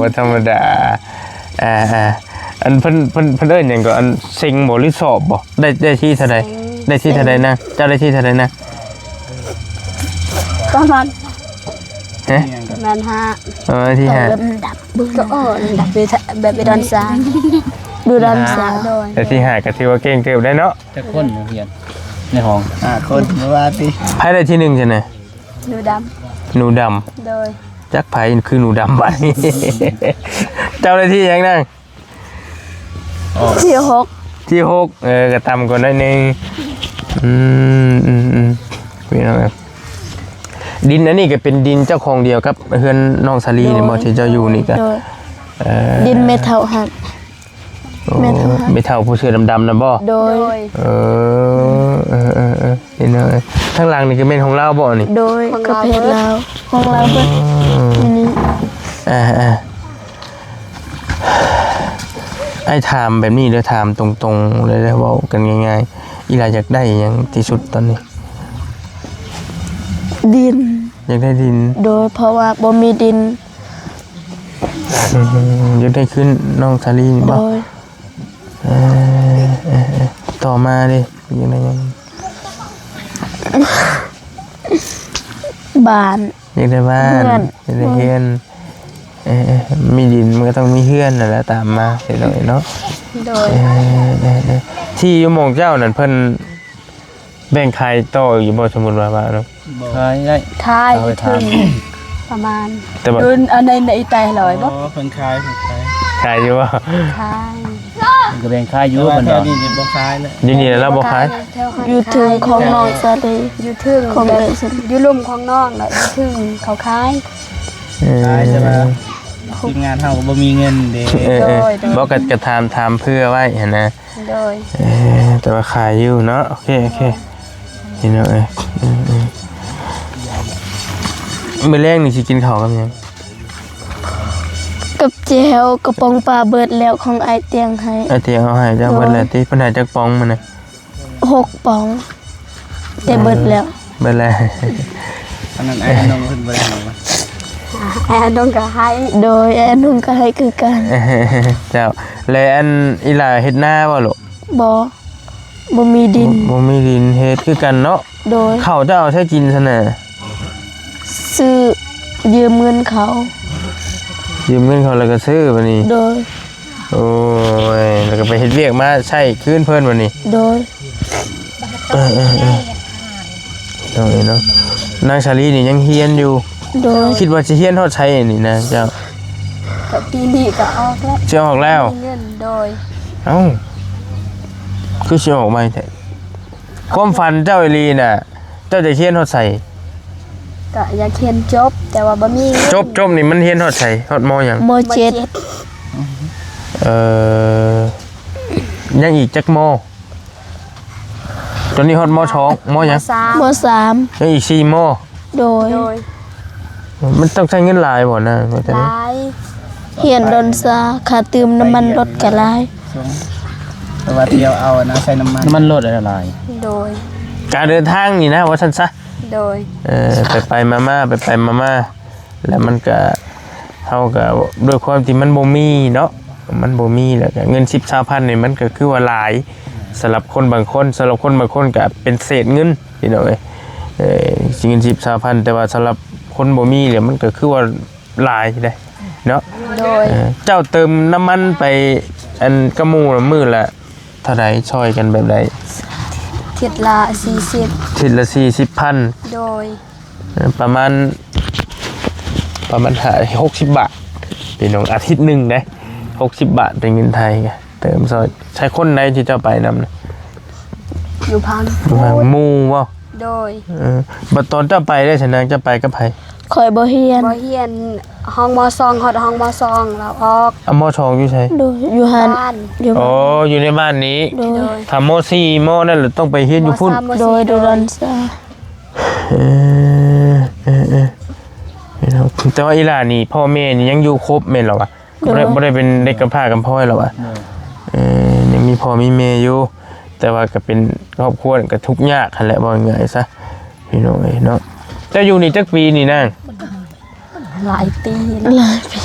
ບໍ່ທຳມະດາ. ອ່າ ອ່າ ອັນເພິ່ນ ເພິ່ນ ເພິ່ນເອີ້ນຫຍັງກໍ? ອັນເສັງບໍ່ ຫຼືສອບບໍ່? ໄດ້ ໄດ້ທີ່ເທົ່າໃດ? ເສັງ. ໄດ້ທີ່ເທົ່າໃດນະ? ເຈົ້າໄດ້ທີ່ເທົ່າໃດນະ? ປະມານ ຮະ? ປະມານຫ້າ ເອີ ທີຫ້າ ເອີ ລຳດັບ ກໍ ເອີ ລຳດັບແບບ ແບບ ແບບດອນຊາ ດູດອນຊາ ໂດຍ ແຕ່ທີຫ້າກໍຖືວ່າເກັ່ງເຕີບໄດ້ເນາະ. ຈັກຄົນນັກຮຽນໃນຫ້ອງ? ຫ້າຄົນ ບໍ່ວ່າຕິ. ໃຜໄດ້ທີໜຶ່ງຊັ້ນນະ? ໜູດຳ. ໜູດຳ ໂດຍ. ຈັກໃຜຄືໜູດຳບາດນີ້. ເຈົ້າໄດ້ທີຫຍັງນາງ? ທີຫົກ. ທີຫົກ ເອີ ກໍຕ່ຳກວ່າໜ້ອຍໜຶ່ງ. ອືມ ອືມ ອືມ ພີ່ນ້ອງເອີຍ ດິນອັນນີ້ກໍເປັນດິນເຈົ້າຂອງດຽວກັບເຮືອນນ້ອງສາລີນີ້ບໍ່? ໂດຍ ທີ່ເຈົ້າຢູ່ນີ້ກໍ ໂດຍ ເອີ ດິນແມ່ເຖົ້າຫັ້ນ. ໂອ້ ແມ່ເຖົ້າ ແມ່ເຖົ້າຜູ້ເສື້ອດຳໆນັ້ນບໍ່? ໂດຍ ໂດຍ. ເອີ ເອີ ເອີ ເອີ ເຫັນແລ້ວ. ທາງຫຼັງນີ້ຄືແມ່ນຂອງລາວບໍ່ນີ້? ໂດຍ ຂອງລາວເບິດ ຂອງລາວເບິດ. ອໍ ນີ້ ອ່າ ອ່າ ອ້າຍຖາມແບບນີ້ເດີ ຖາມຕົງໆເລີຍເດີ ເວົ້າກັນງ່າຍໆ ອີ່ຫຼ້າຢາກໄດ້ຫຍັງທີ່ສຸດຕອນນີ້? ດິນ. ຢາກໄດ້ດິນ? ໂດຍ ເພາະວ່າບໍ່ມີດິນ. ອືມ ຢາກໄດ້ຄືນນ້ອງສາລີນີ້ບໍ່? ໂດຍ. ເອີ ເອີ ເອີ ຕໍ່ມາເດ ຢາກໄດ້ຫຍັງ? ບ້ານ. ຢາກໄດ້ບ້ານ ເຮືອນ ຢາກໄດ້ເຮືອນ. ເອີ ເອີ ມີດິນມັນກໍຕ້ອງມີເຮືອນນັ້ນແຫຼະຕາມມາ ເຫັນເນາະ. ໂດຍ. ເອີ ເອີ ເອີ ທີ່ຢູ່ໝ່ອງເຈົ້ານັ້ນເພິ່ນ ແບ່ງຂາຍຕໍ່ຢູ່ບໍ່? ສົມມຸດວ່າ ວ່າເນາະ ຂາຍໄດ້ ຂາຍຢູ່ເທິງ ປະມານ ແຕ່ວ່າ ຢູ່ອັນໃນ ໃນອີກໃຕ້ຮ້ອຍບໍ່? ອໍ ເພິ່ນຂາຍ ເພິ່ນຂາຍ ຂາຍຢູ່ບໍ່? ຂາຍ ເພິ່ນກໍແບ່ງຂາຍຢູ່ ແຕ່ວ່າແຖວນີ້ບໍ່ຂາຍແລ້ວ ຢູ່ນີ້ລາວບໍ່ຂາຍ ຢູ່ເທິງຂອງນ້ອງສາລີ ຢູ່ເທິງຂອງເອື້ອຍ ຢູ່ລຸ່ມຂອງນ້ອງ ແລ້ວຢູ່ເທິງເຂົາຂາຍ. ເອີ ຂາຍ ແຕ່ວ່າທີມງານເຮົາກໍບໍ່ມີເງິນເດ້. ເອີ ເອີ ໂດຍ ໂດຍ ບໍ່ ກໍ ກໍຖາມ ຖາມເພື່ອໄວ້ຫັ້ນນະ. ໂດຍ. ເອີ ແຕ່ວ່າຂາຍຢູ່ເນາະ. ໂອເຄ ໂອເຄ ພີ່ນ້ອງເອີຍ. ອືມ ອືມ ມື້ແລງນີ້ຊິກິນເຂົ້າກັບຫຍັງ? ກັບແຈ່ວ ກະປ໋ອງປາເບິດແລ້ວ ຂອງອ້າຍຕຽງໃຫ້ ອ້າຍຕຽງເອົາໃຫ້ເຈົ້າເບິດແລ້ວຕິ? ໂດຍ. ເພິ່ນໃຫ້ຈັກປ໋ອງມື້ນີ້? ຫົກປ໋ອງ ແຕ່ເບິດແລ້ວ ເບິດແລ້ວ. ອັນນັ້ນອ້າຍອານົງເພິ່ນບໍ່ໄດ້ໃຫ້ບໍ່? ອ້າຍອານົງກໍໃຫ້ ໂດຍ ອ້າຍອານົງກໍໃຫ້ຄືກັນ. ເຈົ້າ ແລະ ອັນອີ່ຫຼ້າເຮັດນາບໍ່ລູກ? ບໍ່ ບໍ່ມີດິນ ບໍ່ ບໍ່ມີດິນເຮັດຄືກັນເນາະ. ໂດຍ. ເຂົ້າເຈົ້າເອົາໃສກິນຊັ້ນນະ? ຊື້ ຢືມເງິນເຂົາ ຢືມເງິນເຂົາແລ້ວກໍຊື້ບາດນີ້. ໂດຍ. ໂອ້ຍ ແລ້ວກໍໄປເຮັດວຽກມາໃຊ້ຄືນເພິ່ນບາດນີ້. ໂດຍ. ເອີ ເອີ ເອີ ເນາະ ເນາະ ນາງສາລີນີ້ຍັງຮຽນຢູ່. ໂດຍ. ຄິດວ່າຊິຮຽນຮອດໃສນີ້ນາງເຈົ້າ? ກໍປີນີ້ກໍອອກແລ້ວ ຊິອອກແລ້ວ ມີເງິນ. ໂດຍ. ເອົ້າ ຄືຊິອອກໄວແທ້? ຄວາມຝັນເຈົ້າອີ່ຫຼີນະ ເຈົ້າຈະຮຽນຮອດໃສ? ກໍຢາກຮຽນຈົບ ແຕ່ວ່າບໍ່ມີເງິນ. ຈົບ ຈົບນີ້ມັນຮຽນຮອດໃສ? ຮອດ ມ.ຫຍັງ? ມ.ເຈັດ ມ.ເຈັດ. ເອີ ຍັງອີກຈັກ ມ.? ຕອນນີ້ຮອດ ມ.ສອງ ມ.ຫຍັງ? ມ.ສາມ ມ.ສາມ ຍັງອີກສີ່ ມ.. ໂດຍ. ໂດຍ. ມັນຕ້ອງໃຊ້ເງິນຫຼາຍບໍ່ນາງ? ຫຼາຍ. ຮຽນດົນຊາ ຄ່າຕື່ມນ້ຳມັນລົດກໍຫຼາຍ. ແຕ່ວ່າທ່ຽວເອົານະ ໃຊ້ນ້ຳມັນ ນ້ຳມັນລົດຫຼາຍ. ໂດຍ. ການເດີນທາງນີ້ນະ ວ່າຊັ້ນຊະ. ໂດຍ. ເອີ ໄປໆມາໆ ໄປໆມາໆ ແລ້ວມັນກະ ເຮົາກະ ດ້ວຍຄວາມທີ່ມັນບໍ່ມີເນາະ ມັນບໍ່ມີ ແລ້ວກະເງິນສິບ ຊາວພັນນີ້ ມັນກະຄືວ່າຫຼາຍ ສຳລັບຄົນບາງຄົນ ສຳລັບຄົນບາງຄົນກະເປັນເສດເງິນ ພີ່ນ້ອງເອີຍ. ເອີ ເງິນສິບ ຊາວພັນ ແຕ່ວ່າສຳລັບຄົນບໍ່ມີແລ້ວ ມັນກະຄືວ່າ ຫຼາຍເດ້ເນາະ. ໂດຍ. ເອີ ເຈົ້າເຕີມນ້ຳມັນໄປ ອັນ ກັບໝູ່ມື້ລະເທົ່າໃດ? ຊ່ອຍກັນແບບໃດ? ທິດລະສີ່ສິບ. ທິດລະສີ່ສິບພັນ. ໂດຍ. ເອີ ປະມານ ປະມານຫ້າ ຫົກສິບບາດ ພີ່ນ້ອງ ອາທິດໜຶ່ງເດ້ ຫົກສິບບາດເປັນເງິນໄທ. ເຕີມຊ່ອຍ ໃຊ້ຄົນໃດທີ່ເຈົ້າໄປນຳນະ? ຢູ່ພັງ ຢູ່ພັງ ໝູ່ບໍ່? ໂດຍ. ເອີ ບັດຕອນເຈົ້າໄປເດ້ຊັ້ນນະ ເຈົ້າໄປກັບໃຜ? ຂ້ອຍບໍ່ຮຽນ ບໍ່ຮຽນ ຫ້ອງ ມ.ສອງ ຮອດຫ້ອງ ມ.ສອງ ລາວອອກ. ອ່າ ມ.ສອງ ຢູ່ໃສ? ໂດຍ ຢູ່ຫັ້ນ ຢູ່ບ້ານ ອໍ ຢູ່ໃນບ້ານນີ້. ໂດຍ. ຖ້າ ມ.ສີ່ ມ.ນັ້ນລະຕ້ອງໄປຮຽນຢູ່ພຸ້ນ. ມ.ສາມ ມ.ສີ່ ໂດຍ ໂດຍ ໂດຍ ດອນຊາ. ເອີ ເອີ ເອີ ແຕ່ວ່າອີ່ຫຼ້ານີ້ ພໍ່ແມ່ນີ້ຍັງຢູ່ຄົບແມ່ນລະວະ? ໂດຍ. ບໍ່ໄດ້ ບໍ່ໄດ້ເປັນເດັກກຳພ້າກຳພ້ອຍແລ້ວຫວາ? ໂດຍ. ເອີ ຍັງມີພໍ່ມີແມ່ຢູ່ ແຕ່ວ່າກໍເປັນຄອບຄົວກໍທຸກຍາກຫັ້ນແຫຼະ ເວົ້າງ່າຍໆຊະ ພີ່ນ້ອງເອີຍເນາະ. ເຈົ້າຢູ່ນີ້ຈັກປີນີ້ນາງ? ຫຼາຍປີແລ້ວ. ຫຼາຍປີ.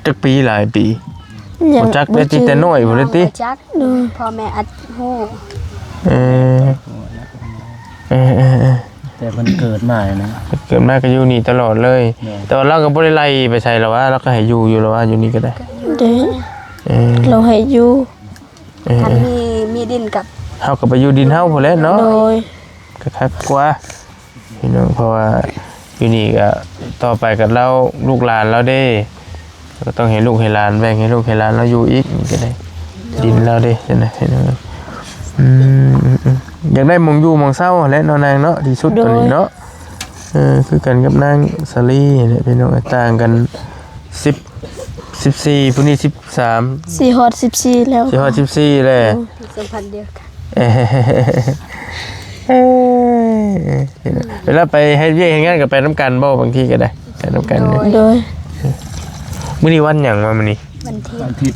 ຈັກປີ? ຫຼາຍປີ. ຍັງບໍ່ຈັກເດ້ຕິ ແຕ່ນ້ອຍພຸ້ນເດ້ຕິ. ບໍ່ຈັກ. ໂດຍ. ພໍ່ແມ່ອາດຮູ້. ເອີ ເອີ ເອີ ເອີ. ແຕ່ເພິ່ນເກີດມານີ້ນະ ເກີດມາກໍຢູ່ນີ້ຕະຫຼອດເລີຍ. ໂດຍ ແຕ່ວ່າລາວກໍບໍ່ໄດ້ໄລ່ໄປໃສລະວ່າ ລາວກໍໃຫ້ຢູ່ຢູ່ລະວ່າ ຢູ່ນີ້ກໍໄດ້. ໂດຍ ເອີ ລາວໃຫ້ຢູ່ ເອີ ຄັນມີ ມີດິນກັບ ເຮົາກໍໄປຢູ່ດິນເຮົາພຸ້ນແຫຼະເນາະ. ໂດຍ ກໍຄັກກວ່າ ພີ່ນ້ອງ ເພາະວ່າຢູ່ນີ້ກໍຕໍ່ໄປກໍລາວ ລູກຫຼານລາວເດ້ ກໍຕ້ອງໃຫ້ລູກໃຫ້ຫຼານ ແບ່ງໃຫ້ລູກໃຫ້ຫຼານລາວຢູ່ອີກ ນີ້ກໍໄດ້ ດິນລາວເດ້ ຈັ່ງໃດ ພີ່ນ້ອງ. ອືມ ອືມ ອືມ ຢາກໄດ້ໝ່ອງຢູ່ໝ່ອງເຊົາຫັ້ນແຫຼະເນາະນາງເນາະ ທີ່ສຸດ ໂດຍ ຕອນນີ້ເນາະ. ເອີ ຄືກັນກັບນາງສາລີຫັ້ນແຫຼະ ພີ່ນ້ອງ ຕ່າງກັນສິບ ສິບສີ່ ຜູ້ນີ້ສິບສາມ ຊິຮອດສິບສີ່ແລ້ວ ຊິຮອດສິບສີ່ແລ້ວ. ອືມ ສຳພັນດຽວກັນ ເອີ ເວລາໄປເຮັດວຽກເຮັດງານກໍໄປນຳກັນບໍ່? ບາງທີກໍໄດ້ໄປນຳກັນ. ໂດຍ ໂດຍ ມື້ນີ້ວັນຫຍັງວະ? ມື້ນີ້ວັນທິດ ວັນທິດ.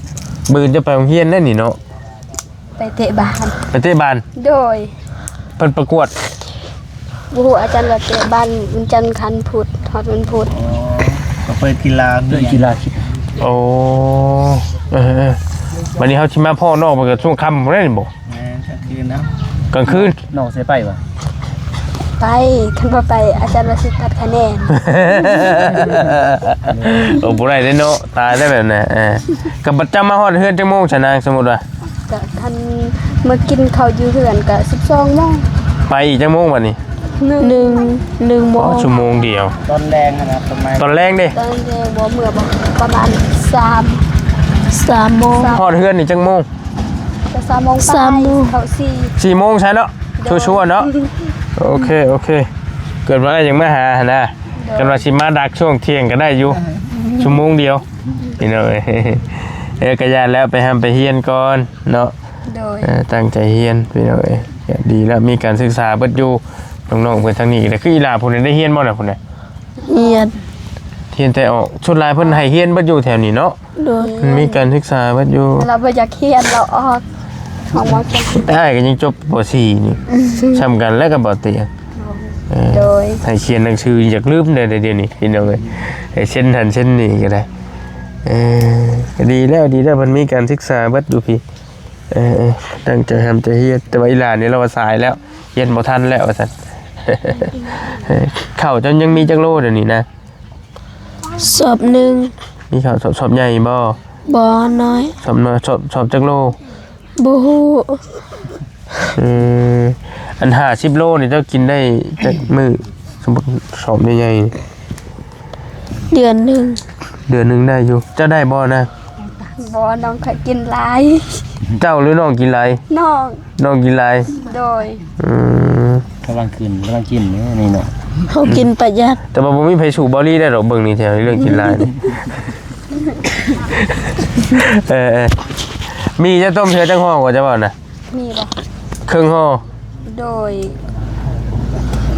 ມື້ອື່ນຈະໄປໂຮງຮຽນໄດ້ນີ້ເນາະ? ໄປເຕະບານ ໄປເຕະບານ. ໂດຍ ເພິ່ນປະກວດ ບໍ່ຮູ້ ອາຈານວ່າເຕະບານວັນຈັນຄັນພຸດ ຮອດວັນພຸດ. ອໍ ກໍເປີດກິລາ ເປີດກິລາ. ໂອ້ ເອີໆ ບັດນີ້ເຮົາຊິມາພໍ້ນ້ອງເພິ່ນກໍຊ່ວງຄ່ຳພຸ້ນແຫຼະນີ້ບໍ່? ແມ່ນ ກາງຄືນນະ ກາງຄືນ. ນ້ອງຊິໄປບໍ່? ໄປ ຄັນບໍ່ໄປອາຈານວ່າຊິຕັດຄະແນນ. ໂອ້ ບໍ່ໄດ້ເດ້ເນາະ ຕາຍແລ້ວແບບນັ້ນ. ເອີ ກໍບັດເຈົ້າມາຮອດເຮືອນຈັກໂມງຊະນາງ? ສົມມຸດວ່າ ກະຄັນເມືອກິນເຂົ້າຢູ່ເຮືອນກະສິບສອງໂມງ. ໄປອີກຈັກໂມງບັດນີ້? ໜຶ່ງ ໜຶ່ງ ໜຶ່ງໂມງ. ອໍ ຊົ່ວໂມງດຽວ. ຕອນແລງຫັ້ນນະ ປະມານ ຕອນແລງເດ້? ຕອນແລງບໍ່ ເມືອບໍ່ ປະມານສາມ ສາມໂມງ. ຮອດເຮືອນນີ້ຈັກໂມງ? ກະສາມໂມງ ສາມໂມງ ເຂົ້າສີ່ ສີ່ໂມງຊະເນາະ. ໂດຍ ຊົ່ວໆເນາະ. ໂອເຄ ໂອເຄ ເກີດວ່າຍັງມາຫາຫັ້ນນະ. ໂດຍ ຄັນວ່າຊິມາດັກຊ່ວງທ່ຽງກໍໄດ້ຢູ່ ຊົ່ວໂມງດຽວ ພີ່ນ້ອງເອີຍ. ເອີ ກໍຢ່າແລ້ວ ໄປຮ່ຳໄປຮຽນກ່ອນເນາະ. ໂດຍ ເອີ ຕັ້ງໃຈຮຽນ ພີ່ນ້ອງເອີຍ. ກໍດີແລ້ວ ມີການສຶກສາເບິດຢູ່ ນ້ອງໆເພິ່ນທາງນີ້ກໍໄດ້. ຄືອີຫຼ້າພຸ້ນນະ ໄດ້ຮຽນບໍ່ນະ ພຸ້ນນະ? ຮຽນ ຮຽນແຕ່ອອກ. ສ່ວນຫຼາຍເພິ່ນໃຫ້ຮຽນເບິດຢູ່ແຖວນີ້ເນາະ. ໂດຍ ມັນມີການສຶກສາເບິດຢູ່. ລາວບໍ່ຢາກຮຽນ ລາວອອກ ຂອງໝໍຈັນ. ອ້າຍກໍຍັງຈົບ ປໍສີ່ ນີ້ ສ່ຳກັນແລ້ວກັບບ່າວເຕຍ. ເອີ ໂດຍ ໃຫ້ຂຽນໜັງສື ຢາກລືມແດ່ດຽວນີ້ ພີ່ນ້ອງເອີຍ. ໃຫ້ເຊັນຫັ້ນເຊັນນີ້ກໍໄດ້. ເອີ ກໍດີແລ້ວ ດີແລ້ວ ເພິ່ນມີການສຶກສາເບິດຢູ່ພີ້. ເອີ ເອີ ຕັ້ງໃຈຮ່ຳໃຈຮຽນ. ແຕ່ວ່າອີຫຼ້ານີ້ລາວວ່າສາຍແລ້ວ ຮຽນບໍ່ທັນແລ້ວວ່າຊັ້ນ. ເອີ ເຂົ້າເຈົ້າຍັງມີຈັກໂລດຽວນີ້ນະ? ສອບໜຶ່ງ. ມີເຂົ້າສອບ ສອບໃຫຍ່ບໍ່? ບໍ່ ນ້ອຍ. ສອບນ້ອຍ ສອບ ສອບຈັກໂລ? ບໍ່ຮູ້. ເອີ ອັນຫ້າສິບໂລນີ້ເຈົ້າກິນໄດ້ຈັກມື້? ສົມມຸດສອບໃຫຍ່ໆ ເດືອນໜຶ່ງ. ເດືອນໜຶ່ງໄດ້ຢູ່. ເຈົ້າໄດ້ບໍ່ນະ? ບໍ່ ນ້ອງຂ້ອຍກິນຫຼາຍ. ເຈົ້າຫຼືນ້ອງກິນຫຼາຍ? ນ້ອງ. ນ້ອງກິນຫຼາຍ. ໂດຍ. ອືມ ກຳລັງຂຶ້ນ ກຳລັງກິນຢູ່ນີ້ເນາະ. ເຮົາກິນປະຢັດ. ແຕ່ວ່າບໍ່ມີໃຜສູ້ເບົາລີໄດ້ດອກ ເບິ່ງນີ້ແຖວນີ້ເລື່ອງກິນຫຼາຍນີ້. ເອີ ເອີ ມີເຈົ້າຕົ້ມເທື່ອຈັກຫໍ່ ວ່າຈະເວົ້ານະ? ມີບໍ່? ເຄິ່ງຫໍ່. ໂດຍ.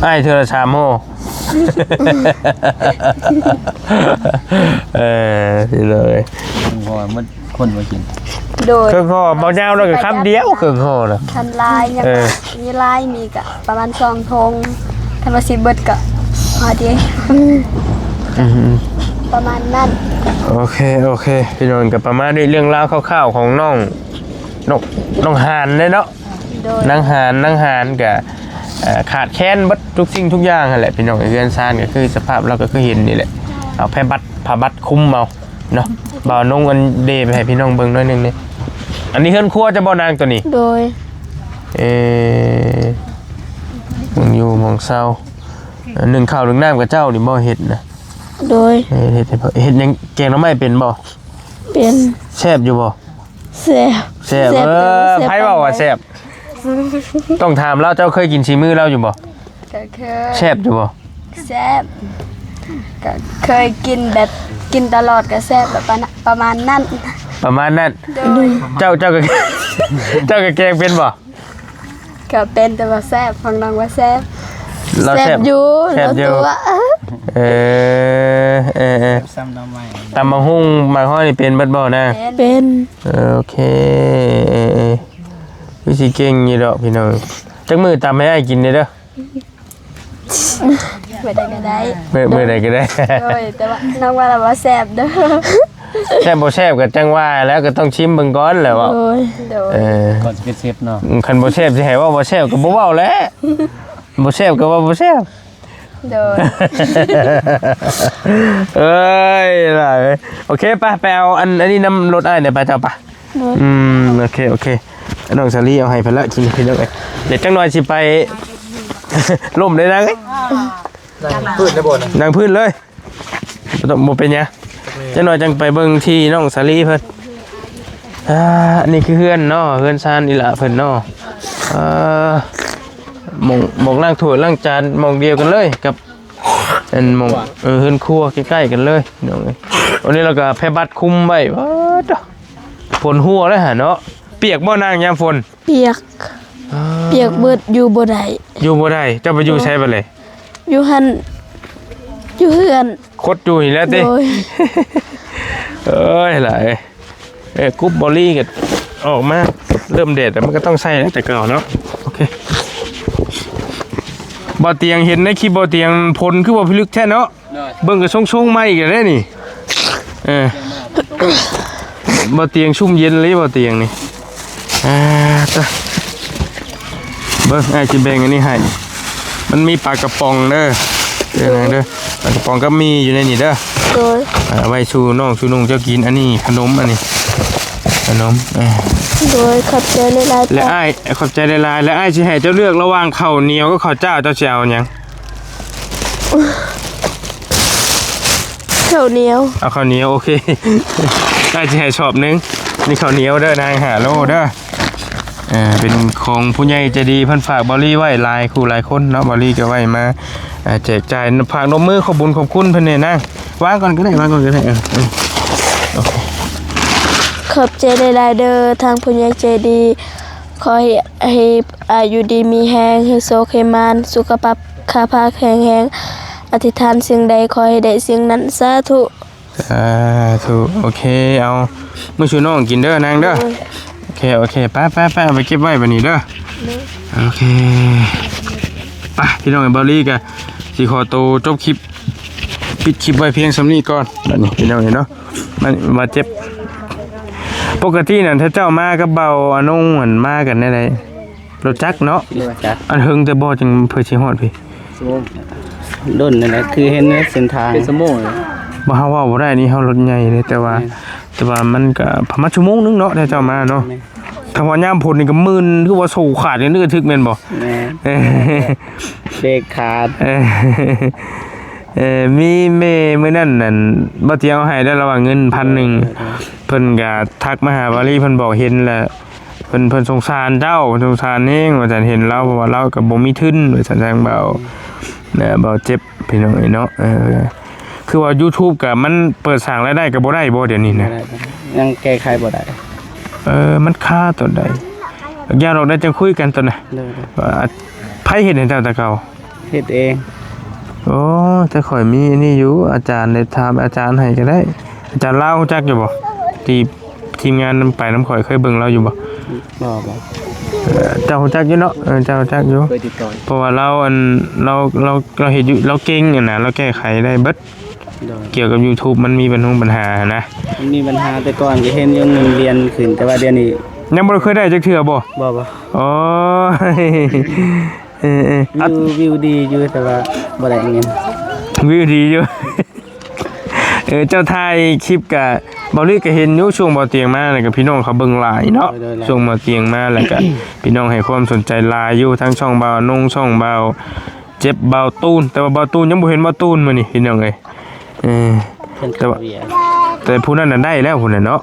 ອ້າຍເທື່ອລະສາມຫໍ່. ເອີ ພີ່ນ້ອງເອີຍ ເຄິ່ງຫໍ່ໝົດ ຄົນບໍ່ກິນ. ໂດຍ. ເຄິ່ງຫໍ່ ເບົາຍາວແລ້ວກໍຄຳດຽວ ເຄິ່ງຫໍ່ນະ. ຄັນຫຼາຍຍັງ ເອີ ມີຫຼາຍ ມີກະປະມານສອງຖົງ. ຄັນວ່າຊິເບິດກະພໍດີ. ອືມ ປະມານນັ້ນ. ໂອເຄ ໂອເຄ ພີ່ນ້ອງ ກະປະມານນີ້ ເລື່ອງລາວຄ່າວໆຂອງນ້ອງ ນ້ອງ ນ້ອງຫານເດ້ເນາະ. ໂດຍ. ນາງຫານ ນາງຫານກະ ເອີ ຂາດແຄນເບິດທຸກສິ່ງທຸກຢ່າງຫັ້ນແຫຼະ ພີ່ນ້ອງ. ເຮືອນຊານກໍຄືສະພາບລາວກໍຄືເຫັນນີ້ແຫຼະ ເອົາຜ້າບັດ ຜ້າບັດຄຸມເອົາເນາະ. ບ່າວນົງອັນເດໄປໃຫ້ພີ່ນ້ອງເບິ່ງໜ້ອຍໜຶ່ງນີ້. ອັນນີ້ເຮືອນຄົວເຈົ້າບໍ່ນາງໂຕນີ້? ໂດຍ. ເອີ ໝ່ອງຢູ່ໝ່ອງເຊົາ ເອີ ໜຶ້ງເຂົ້າໜຶ້ງນ້ຳກັບເຈົ້ານີ້ບໍ່ເຮັດນະ? ໂດຍ. ເຮັດ ເຮັດ ເຮັດຫຍັງ? ແກງໜໍ່ໄມ້ເປັນບໍ່? ເປັນ. ແຊບຢູ່ບໍ່? ແຊບ. ແຊບ. ເອີ ໃຜເວົ້າວ່າແຊບ? ຕ້ອງຖາມລາວ ເຈົ້າເຄີຍກິນສີມືລາວຢູ່ບໍ່? ກໍເຄີຍ. ແຊບຢູ່ບໍ່? ແຊບ. ກໍເຄີຍກິນແບບ ກິນຕະຫຼອດກໍແຊບ ແບບປະມານນັ້ນ. ປະມານນັ້ນ. ໂດຍ. ເຈົ້າ ເຈົ້າກໍ ເຈົ້າກໍແກງເປັນບໍ່? ກໍເປັນ ແຕ່ວ່າແຊບ ຂອງນ້ອງວ່າແຊບ. ລາວແຊບ ແຊບຢູ່. ແຊບຢູ່. ລາວຕົວະ ເອີ ເອີ ເອີ ແຊບສ່ຳໜໍ່ໄມ້. ຕຳບັກຫຸ່ງໝາກຫອຍນີ້ເປັນເບິດບໍ່ນາ? ເປັນ. ເປັນ. ເອີ ໂອເຄ ເອີ ເອີ ຄືຊິເກັ່ງຢູ່ດອກພີ່ນ້ອງ. ຈັກມື້ຕຳໃຫ້ອ້າຍກິນແດ່ເດີ. ມື້ໃດກໍໄດ້. ມື້ ມື້ໃດກໍໄດ້. ໂດຍ. ແຕ່ວ່ານ້ອງວ່າລາວບໍ່ແຊບເດີ. ແຊບບໍ່ແຊບກໍຈັ່ງວ່າແຫຼະ ກໍຕ້ອງຊິມເບິ່ງກ່ອນແຫຼະເວົ້າ. ໂດຍ. ໂດຍ. ເອີ ກ່ອນຊິເປັນເຊັບເນາະ. ອືມ ຄັນບໍ່ແຊບຊິໃຫ້ເວົ້າບໍ່ແຊບກໍບໍ່ເວົ້າແຫຼະ. ບໍ່ແຊບກໍວ່າບໍ່ແຊບ. ໂດຍ ເອີຍ ຫຼາຍເອີຍ. ໂອເຄ ໄປ ໄປເອົາອັນ ອັນນີ້ນຳລົດອ້າຍແດ່ ໄປ ເຈົ້າໄປ. ໂດຍ ອືມ ໂອເຄ ໂອເຄ ນ້ອງສາລີເອົາໃຫ້ເພິ່ນລະ ກິນ ພີ່ນ້ອງເອີຍ. ດຽວຈັກໜ່ອຍຊິໄປ ລົ້ມເດ້ນາງເອີຍ. ນັ່ງພື້ນໄດ້ບໍ່ນະ? ນັ່ງພື້ນເລີຍ ບໍ່ຕ້ອງ ບໍ່ເປັນຫຍັງ. ຈັກໜ່ອຍຈັ່ງໄປເບິ່ງທີ່ນ້ອງສາລີເພິ່ນ. ອ່າ ອັນນີ້ຄືເຮືອນເນາະ ເຮືອນຊານອີ່ຫຼ້າເພິ່ນເນາະ. ອ່າ ໝ່ອງ ໝ່ອງລ້າງຖ້ວຍລ້າງຈານໝ່ອງດຽວກັນເລີຍກັບ ອັນໝ່ອງ ເອີ ເຮືອນຄົວໃກ້ໆກັນເລີຍ ພີ່ນ້ອງເອີຍ. ອັນນີ້ລາວກໍແຜ່ບັດຄຸມໄວ້. ວ້າ ໂທ້ ຝົນຫົວແລ້ວຫັ້ນເນາະ. ປຽກບໍ່ນາງຍາມຝົນ? ປຽກ ອ່າ ປຽກເບິດ ຢູ່ບໍ່ໄດ້ ຢູ່ບໍ່ໄດ້. ເຈົ້າໄປຢູ່ໃສບັດນີ້? ຢູ່ຫັ້ນ ຢູ່ເຮືອນ ຄົດຢູ່ນີ້ແຫຼະຕິ. ໂດຍ ເອີຍ ຫຼາຍ. ເອີ ກຸບບໍລີກໍອອກມາ ເລີ່ມແດດແລ້ວ ມັນກໍຕ້ອງໃສ່ແຫຼະ ແຕ່ເກົ່າເນາະ. ໂອເຄ ບໍ່ຕຽງ ເຫັນໃນຄລິບບໍ່ຕຽງ ຝົນຄືບໍ່ພິລຶກແທ້ເນາະ. ໂດຍ ເບິ່ງກໍຊົງໆມາອີກແລ້ວເດ້ນີ້. ເອີ ບໍ່ຕຽງຊຸ່ມເຢັນເລີຍ ບໍ່ຕຽງນີ້. ອ່າ ຕະ ເບິ່ງ ອ້າຍຊິແບ່ງອັນນີ້ໃຫ້. ມັນມີປາກະປ໋ອງເດີ ເດີນາງເດີ. ປາກະປ໋ອງກັບໝີ່ຢູ່ໃນນີ້ເດີ. ໂດຍ ເອົາໄວ້ສູ່ນ້ອງສູ່ນຸ່ງເຈົ້າກິນ. ອັນນີ້ຂະໜົມ ອັນນີ້ຂະໜົມ. ເອີ ໂດຍ ຂອບໃຈຫຼາຍໆ. ແລະອ້າຍ ຂອບໃຈຫຼາຍໆ. ແລະອ້າຍຊິໃຫ້ເຈົ້າເລືອກລະຫວ່າງເຂົ້າໜຽວກັບເຂົ້າຈ້າວ ເຈົ້າຊິເອົາຫຍັງ? ເຂົ້າໜຽວ ເອົາເຂົ້າໜຽວ. ໂອເຄ ອ້າຍຊິໃຫ້ສອບໜຶ່ງ. ນີ້ເຂົ້າໜຽວເດີນາງ ຫ້າໂລເດີ. ເອີ ເປັນຂອງຜູ້ໃຫຍ່ໃຈດີ ເພິ່ນຝາກເບົາລີໄວ້ຫຼາຍຄູ່ຫຼາຍຄົນເນາະ. ເບົາລີກໍໄວ້ມາ ເອີ ແຈກຈ່າຍ ຝາກນົບມືຂອບບຸນຂອບຄຸນເພິ່ນແດ່ນາງ. ວາງກ່ອນກໍໄດ້ ວາງກ່ອນກໍໄດ້. ເອີ ເອີ ໂອເຄ ຂອບໃຈຫຼາຍໆເດີ ທາງຜູ້ໃຫຍ່ໃຈດີ. ຂໍໃຫ້ ໃຫ້ອາຍຸດີມີແຮງ ໃຫ້ໂຊກໃຫ້ໝານ ສຸຂະພາບ ຂາພາກແຂງແຮງ ອະທິຖານສິ່ງໃດ ຂໍໃຫ້ໄດ້ສິ່ງນັ້ນ ສາທຸ. ສາທຸ. ໂອເຄ ເອົາມື້ສູ່ນ້ອງກິນເດີນາງເດີ. ໂດຍ ໂອເຄ ໂອເຄ ໄປ ໄປ ໄປ ເອົາໄປເກັບໄວ້ບັດນີ້ເດີ. ໂດຍ ໂອເຄ ໄປ ພີ່ນ້ອງ. ເບົາລີກໍຊິຂໍໂຕຈົບຄລິບ ປິດຄລິບໄວ້ພຽງສ່ຳນີ້ກ່ອນບັດນີ້ ພີ່ນ້ອງເອີຍເນາະ. ມັນບາດເຈັບ. ປົກກະຕິນັ້ນ ຖ້າເຈົ້າມາກັບເບົາອານົງຫັ້ນ ມາກັນແນວໃດ? ລົດຈັກເນາະ. ລົດຈັກ. ອັນເຫິງແຕ່ບໍ່ ຈັ່ງເພື່ອຊິຮອດພີ້? ຊົ່ວໂມງ. ດົນນັ້ນແຫຼະ ຄືເຫັນໃນເສັ້ນທາງ ເປັນຊົ່ວໂມງເລີຍ. ບໍ່ ເຮົາເວົ້າບໍ່ໄດ້ນີ້ ເຮົາລົດໃຫຍ່ເດ້ ແຕ່ວ່າ ແມ່ນ ແຕ່ວ່າມັນກໍປະມານຊົ່ວໂມງໜຶ່ງເນາະ ຖ້າເຈົ້າມາເນາະ. ແມ່ນ ຖ້າວ່າຍາມຝົນນີ້ກໍມື່ນ ຄືວ່າໂສ້ຂາດກັນກະທຶກແມ່ນບໍ່? ແມ່ນ ເບຣກຂາດ. ເອີ ເອີ ມີແມ່ມື້ນັ້ນນັ້ນ ບໍ່ຕຽງເອົາໃຫ້ໄດ້ລະວ່າເງິນພັນໜຶ່ງ. ເອີ ເອີ ເພິ່ນກໍທັກມາຫາເບົາລີ ເພິ່ນບອກເຫັນແລ້ວ ເພິ່ນ ເພິ່ນສົງສານເຈົ້າ ເພິ່ນສົງສານແຮງວ່າຊັ້ນ ເຫັນລາວ ເພາະວ່າລາວກໍບໍ່ມີທຶນວ່າຊັ້ນ ທາງເບົາ ເອີ ເບົາເຈັບ ພີ່ນ້ອງເອີຍເນາະ. ເອີ ຄືວ່າຢູທູບກໍມັນເປີດສ້າງລາຍໄດ້ກໍບໍ່ໄດ້ບໍ່ ດຽວນີ້ນະ? ບໍ່ໄດ້ ຍັງແກ້ໄຂບໍ່ໄດ້. ເອີ ມັນຄາຕົວໃດ? ຢ່າດອກ ດຽວຈັ່ງຄຸຍກັນຕົວນະ. ໂດຍ ໂດຍ. ວ່າ ໃຜເຮັດໃຫ້ເຈົ້າແຕ່ເກົ່າ? ເຮັດເອງ. ໂອ້ ແຕ່ຂ້ອຍມີອັນນີ້ຢູ່ ອາຈານໄດ້ຖາມອາຈານໃຫ້ກໍໄດ້. ອາຈານລາວຮູ້ຈັກຢູ່ບໍ່? ທີ່ທີມງານນຳ ໄປນຳຂ້ອຍ ເຄີຍເບິ່ງລາວຢູ່ບໍ່? ບໍ່ ບໍ່. ເອີ ເຈົ້າຮູ້ຈັກຢູ່ເນາະ. ເອີ ເຈົ້າຮູ້ຈັກຢູ່ ເຄີຍຕິດຕໍ່. ເພາະວ່າລາວ ອັນ ລາວ ລາວ ລາວເຮັດຢູ່ ລາວເກັ່ງຫັ້ນນະ ລາວແກ້ໄຂໄດ້ເບິດ. ໂດຍ. ກ່ຽວກັບຢູທູບມັນມີບັນຫົງບັນຫາຫັ້ນນະ. ມັນມີບັນຫາ ແຕ່ກ່ອນກໍເຫັນຢູ່ເງິນລຽນຂຶ້ນ ແຕ່ວ່າດຽວນີ້ ຍັງບໍ່ໄດ້ເຄີຍໄດ້ຈັກເທື່ອບໍ່? ບໍ່ ບໍ່. ໂອ້ຍ ເອີ ເອີ ວິວ ວິວດີຢູ່ ແຕ່ວ່າບໍ່ໄດ້ເງິນ. ວິວດີຢູ່. ເອີ ເຈົ້າຖ່າຍຄລິບກະ ເບົາລີກະເຫັນຢູ່ ຊ່ວງເບົາຕຽງມາ ແລ້ວກະພີ່ນ້ອງເຂົາເບິ່ງຫຼາຍເນາະ. ໂດຍ ໂດຍ. ຊ່ວງເບົາຕຽງມາ ແລ້ວກະພີ່ນ້ອງໃຫ້ຄວາມສົນໃຈຫຼາຍຢູ່ ທັງຊ່ອງບ່າວນົງ ຊ່ອງບ່າວເຈັບ ບ່າວຕູນ. ແຕ່ວ່າບ່າວຕູນ ຍັງບໍ່ເຫັນບ່າວຕູນມື້ນີ້ ພີ່ນ້ອງເອີຍ. ເອີ ແຕ່ວ່າ ແຕ່ຜູ້ນັ້ນນະໄດ້ແລ້ວ ຜູ້ນັ້ນເນາະ.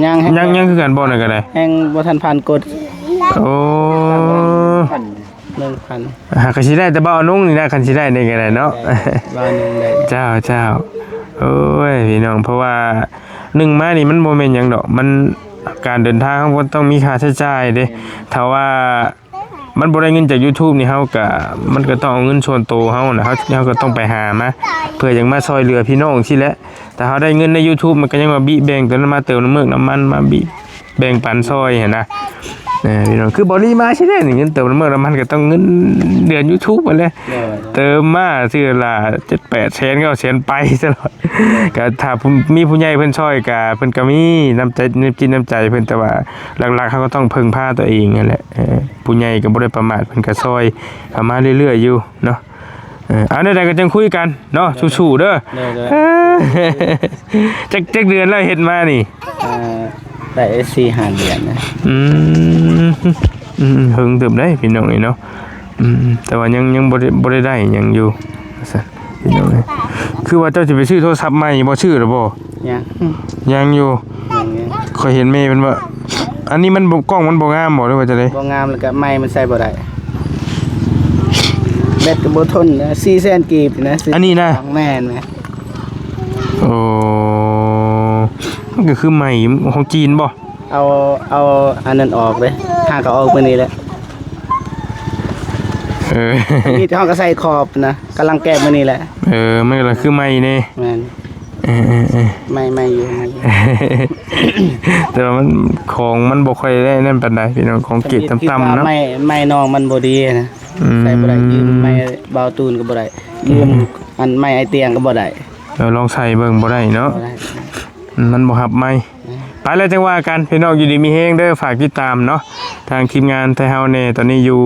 ຍັງ ຍັງ ຍັງຄືກັນບໍ່ ນັ້ນກະໄດ້ ຍັງບໍ່ທັນຜ່ານກົດ. ໂອ້ ໜຶ່ງພັນ ຫາກະຊິໄດ້ແຕ່ບ່າວນົງນີ້ນະ ຄັນຊິໄດ້ນີ້ກະໄດ້ເນາະ. ບ່າວນົງໄດ້. ເຈົ້າ ເຈົ້າ. ໂອ້ຍ ພີ່ນ້ອງ ເພາະວ່າໜຶ່ງມານີ້ມັນບໍ່ແມ່ນຫຍັງດອກ ມັນ ການເດີນທາງເຮົາກໍຕ້ອງມີຄ່າໃຊ້ຈ່າຍເດ້. ຖ້າວ່າ ມັນບໍ່ໄດ້ເງິນຈາກຢູທູບນີ້ ເຮົາກະ ມັນກະຕ້ອງເອົາເງິນສ່ວນໂຕເຮົານະ ເຮົາ ເຮົາກະຕ້ອງໄປຫາມາ ເພື່ອຢາກມາຊ່ອຍເຫຼືອພີ່ນ້ອງຊີ້ແຫຼະ. ຖ້າເຮົາໄດ້ເງິນໃນຢູທູບ ມັນກະຍັງມາບິແບ່ງໂຕນັ້ນມາເຕີມນ້ຳເມືອກນ້ຳມັນ ມາບິແບ່ງປັນຊ່ອຍຫັ້ນນະ. ເອີ ພີ່ນ້ອງ ຄືບໍ່ລີມາຊິເດ້ ເງິນເຕີມນ້ຳມັນກໍຕ້ອງເງິນເດືອນ YouTube ຫັ້ນແຫຼະ ໂດຍ ເຕີມມາເທື່ອລະເຈັດແປດແສນ ເກົ້າແສນ ໄປຕະຫຼອດ ກໍຖ້າຜູ້ ມີຜູ້ໃຫຍ່ເພິ່ນຊ່ອຍກໍ ເພິ່ນກໍມີນ້ຳໃຈ ນ້ຳຈິດນ້ຳໃຈເພິ່ນ ແຕ່ວ່າຫຼັກໆ ເຮົາກໍຕ້ອງເພິ່ງພາຕົວເອງຫັ້ນແຫຼະ ເອີ ຜູ້ໃຫຍ່ກໍບໍ່ໄດ້ປະໝາດ ເພິ່ນກໍຊ່ອຍເຂົ້າມາເລື້ອຍໆ ຢູ່ເນາະ ເອີ ເອົາແນວໃດກໍຈັ່ງຄຸຍກັນເນາະ ສູ້ໆ ເດີ ໂດຍໆ ເອີ ຈັກ ຈັກເດືອນແລ້ວເຮັດມານີ້? ອ່າ ໄດ້ສີ່ຫ້າເດືອນນະ ອືມ ອືມ ເຫິງເຕີບໄດ໋ພີ່ນ້ອງເອີຍເນາະ ອືມ ແຕ່ວ່າຍັງ ຍັງບໍ່ໄດ້ ບໍ່ໄດ້ໄດ້ຫຍັງຢູ່ ວ່າຊັ້ນ ພີ່ນ້ອງເອີຍ ຄືວ່າເຈົ້າຊິໄປຊື້ໂທລະສັບໃໝ່ບໍ່ ຊື້ແລ້ວບໍ່? ຍັງ ຍັງຢູ່ ຍັງຢູ່ ຂ້ອຍເຫັນແມ່ເພິ່ນວ່າ ອັນນີ້ມັນບໍ່ ກ້ອງມັນບໍ່ງາມບໍ່ ຫຼືວ່າຈັ່ງໃດ? ບໍ່ງາມ ແລ້ວກໍໄມມັນໃສ່ບໍ່ໄດ້ ແບັດກໍບໍ່ທົນນະ ສີ່ແສນກີບນະ ອັນນີ້ນະ ແມ່ນ ແມ່ນ ໂອ້ ມັນກໍຄືໄມຂອງຈີນບໍ່? ເອົາ ເອົາອັນນັ້ນອອກເດ້ ຫາກໍອອກມື້ນີ້ແຫຼະ ເອີ ນີ້ເຮົາກໍໃສ່ຂອບນະ ກຳລັງແກະມື້ນີ້ແຫຼະ ເອີ ມັນກໍຄືໃໝແດ່ ແມ່ນ ເອີໆໆ ໃໝ ໃໝຢູ່ ໃໝຢູ່ ແຕ່ວ່າມັນ ຂອງມັນບໍ່ຄ່ອຍໄດ້ນັ້ນປານໃດ ພີ່ນ້ອງ ຂອງເກຣດຕ່ຳໆ ເນາະ ໃໝ ໃໝນ້ອງມັນບໍ່ດີນະ ອືມ ໃສ່ບໍ່ໄດ້ ຢືມໃໝບ່າວຕູນກໍບໍ່ໄດ້ ຢືມ ອືມ ອັນໃໝອ້າຍຕຽງກໍບໍ່ໄດ້ ເອີ ລອງໃສ່ເບິ່ງ ບໍ່ໄດ້ເນາະ ບໍ່ໄດ້ ມັນບໍ່ຮັບໃໝ ອືມ ໄປແລ້ວຈັ່ງວ່າກັນ ພີ່ນ້ອງ ຢູ່ດີມີແຮງເດີ ຝາກຕິດຕາມເນາະ ທາງທີມງານໄທເຮົາແດ່ ຕອນນີ້ຢູ່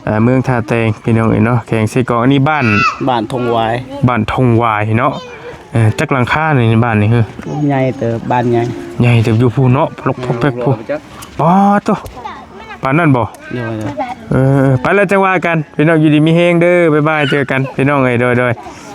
ເອີ ເມືອງທ່າແຕງ ພີ່ນ້ອງເອີຍເນາະ ແຂວງເຊກອງ ອັນນີ້ບ້ານ ບ້ານທົ່ງຫວາຍ ບ້ານທົ່ງຫວາຍເນາະ ເອີ ຈັກຫຼັງຄານີ້ ບ້ານນີ້ເຮີ້? ໂອ້ ໃຫຍ່ເຕີບ ບ້ານໃຫຍ່ ໃຫຍ່ເຕີບຢູ່ພຸ້ນເນາະ ປົກໆໆ ພຸ້ນ ປາດໂທ້ ປານນັ້ນບໍ່? ໂດຍໆ ເອີ ໄປແລ້ວຈັ່ງວ່າກັນ ພີ່ນ້ອງ ຢູ່ດີມີແຮງເດີ ບາຍບາຍ ເຈີກັນ ພີ່ນ້ອງເອີຍ ໂດຍໆ.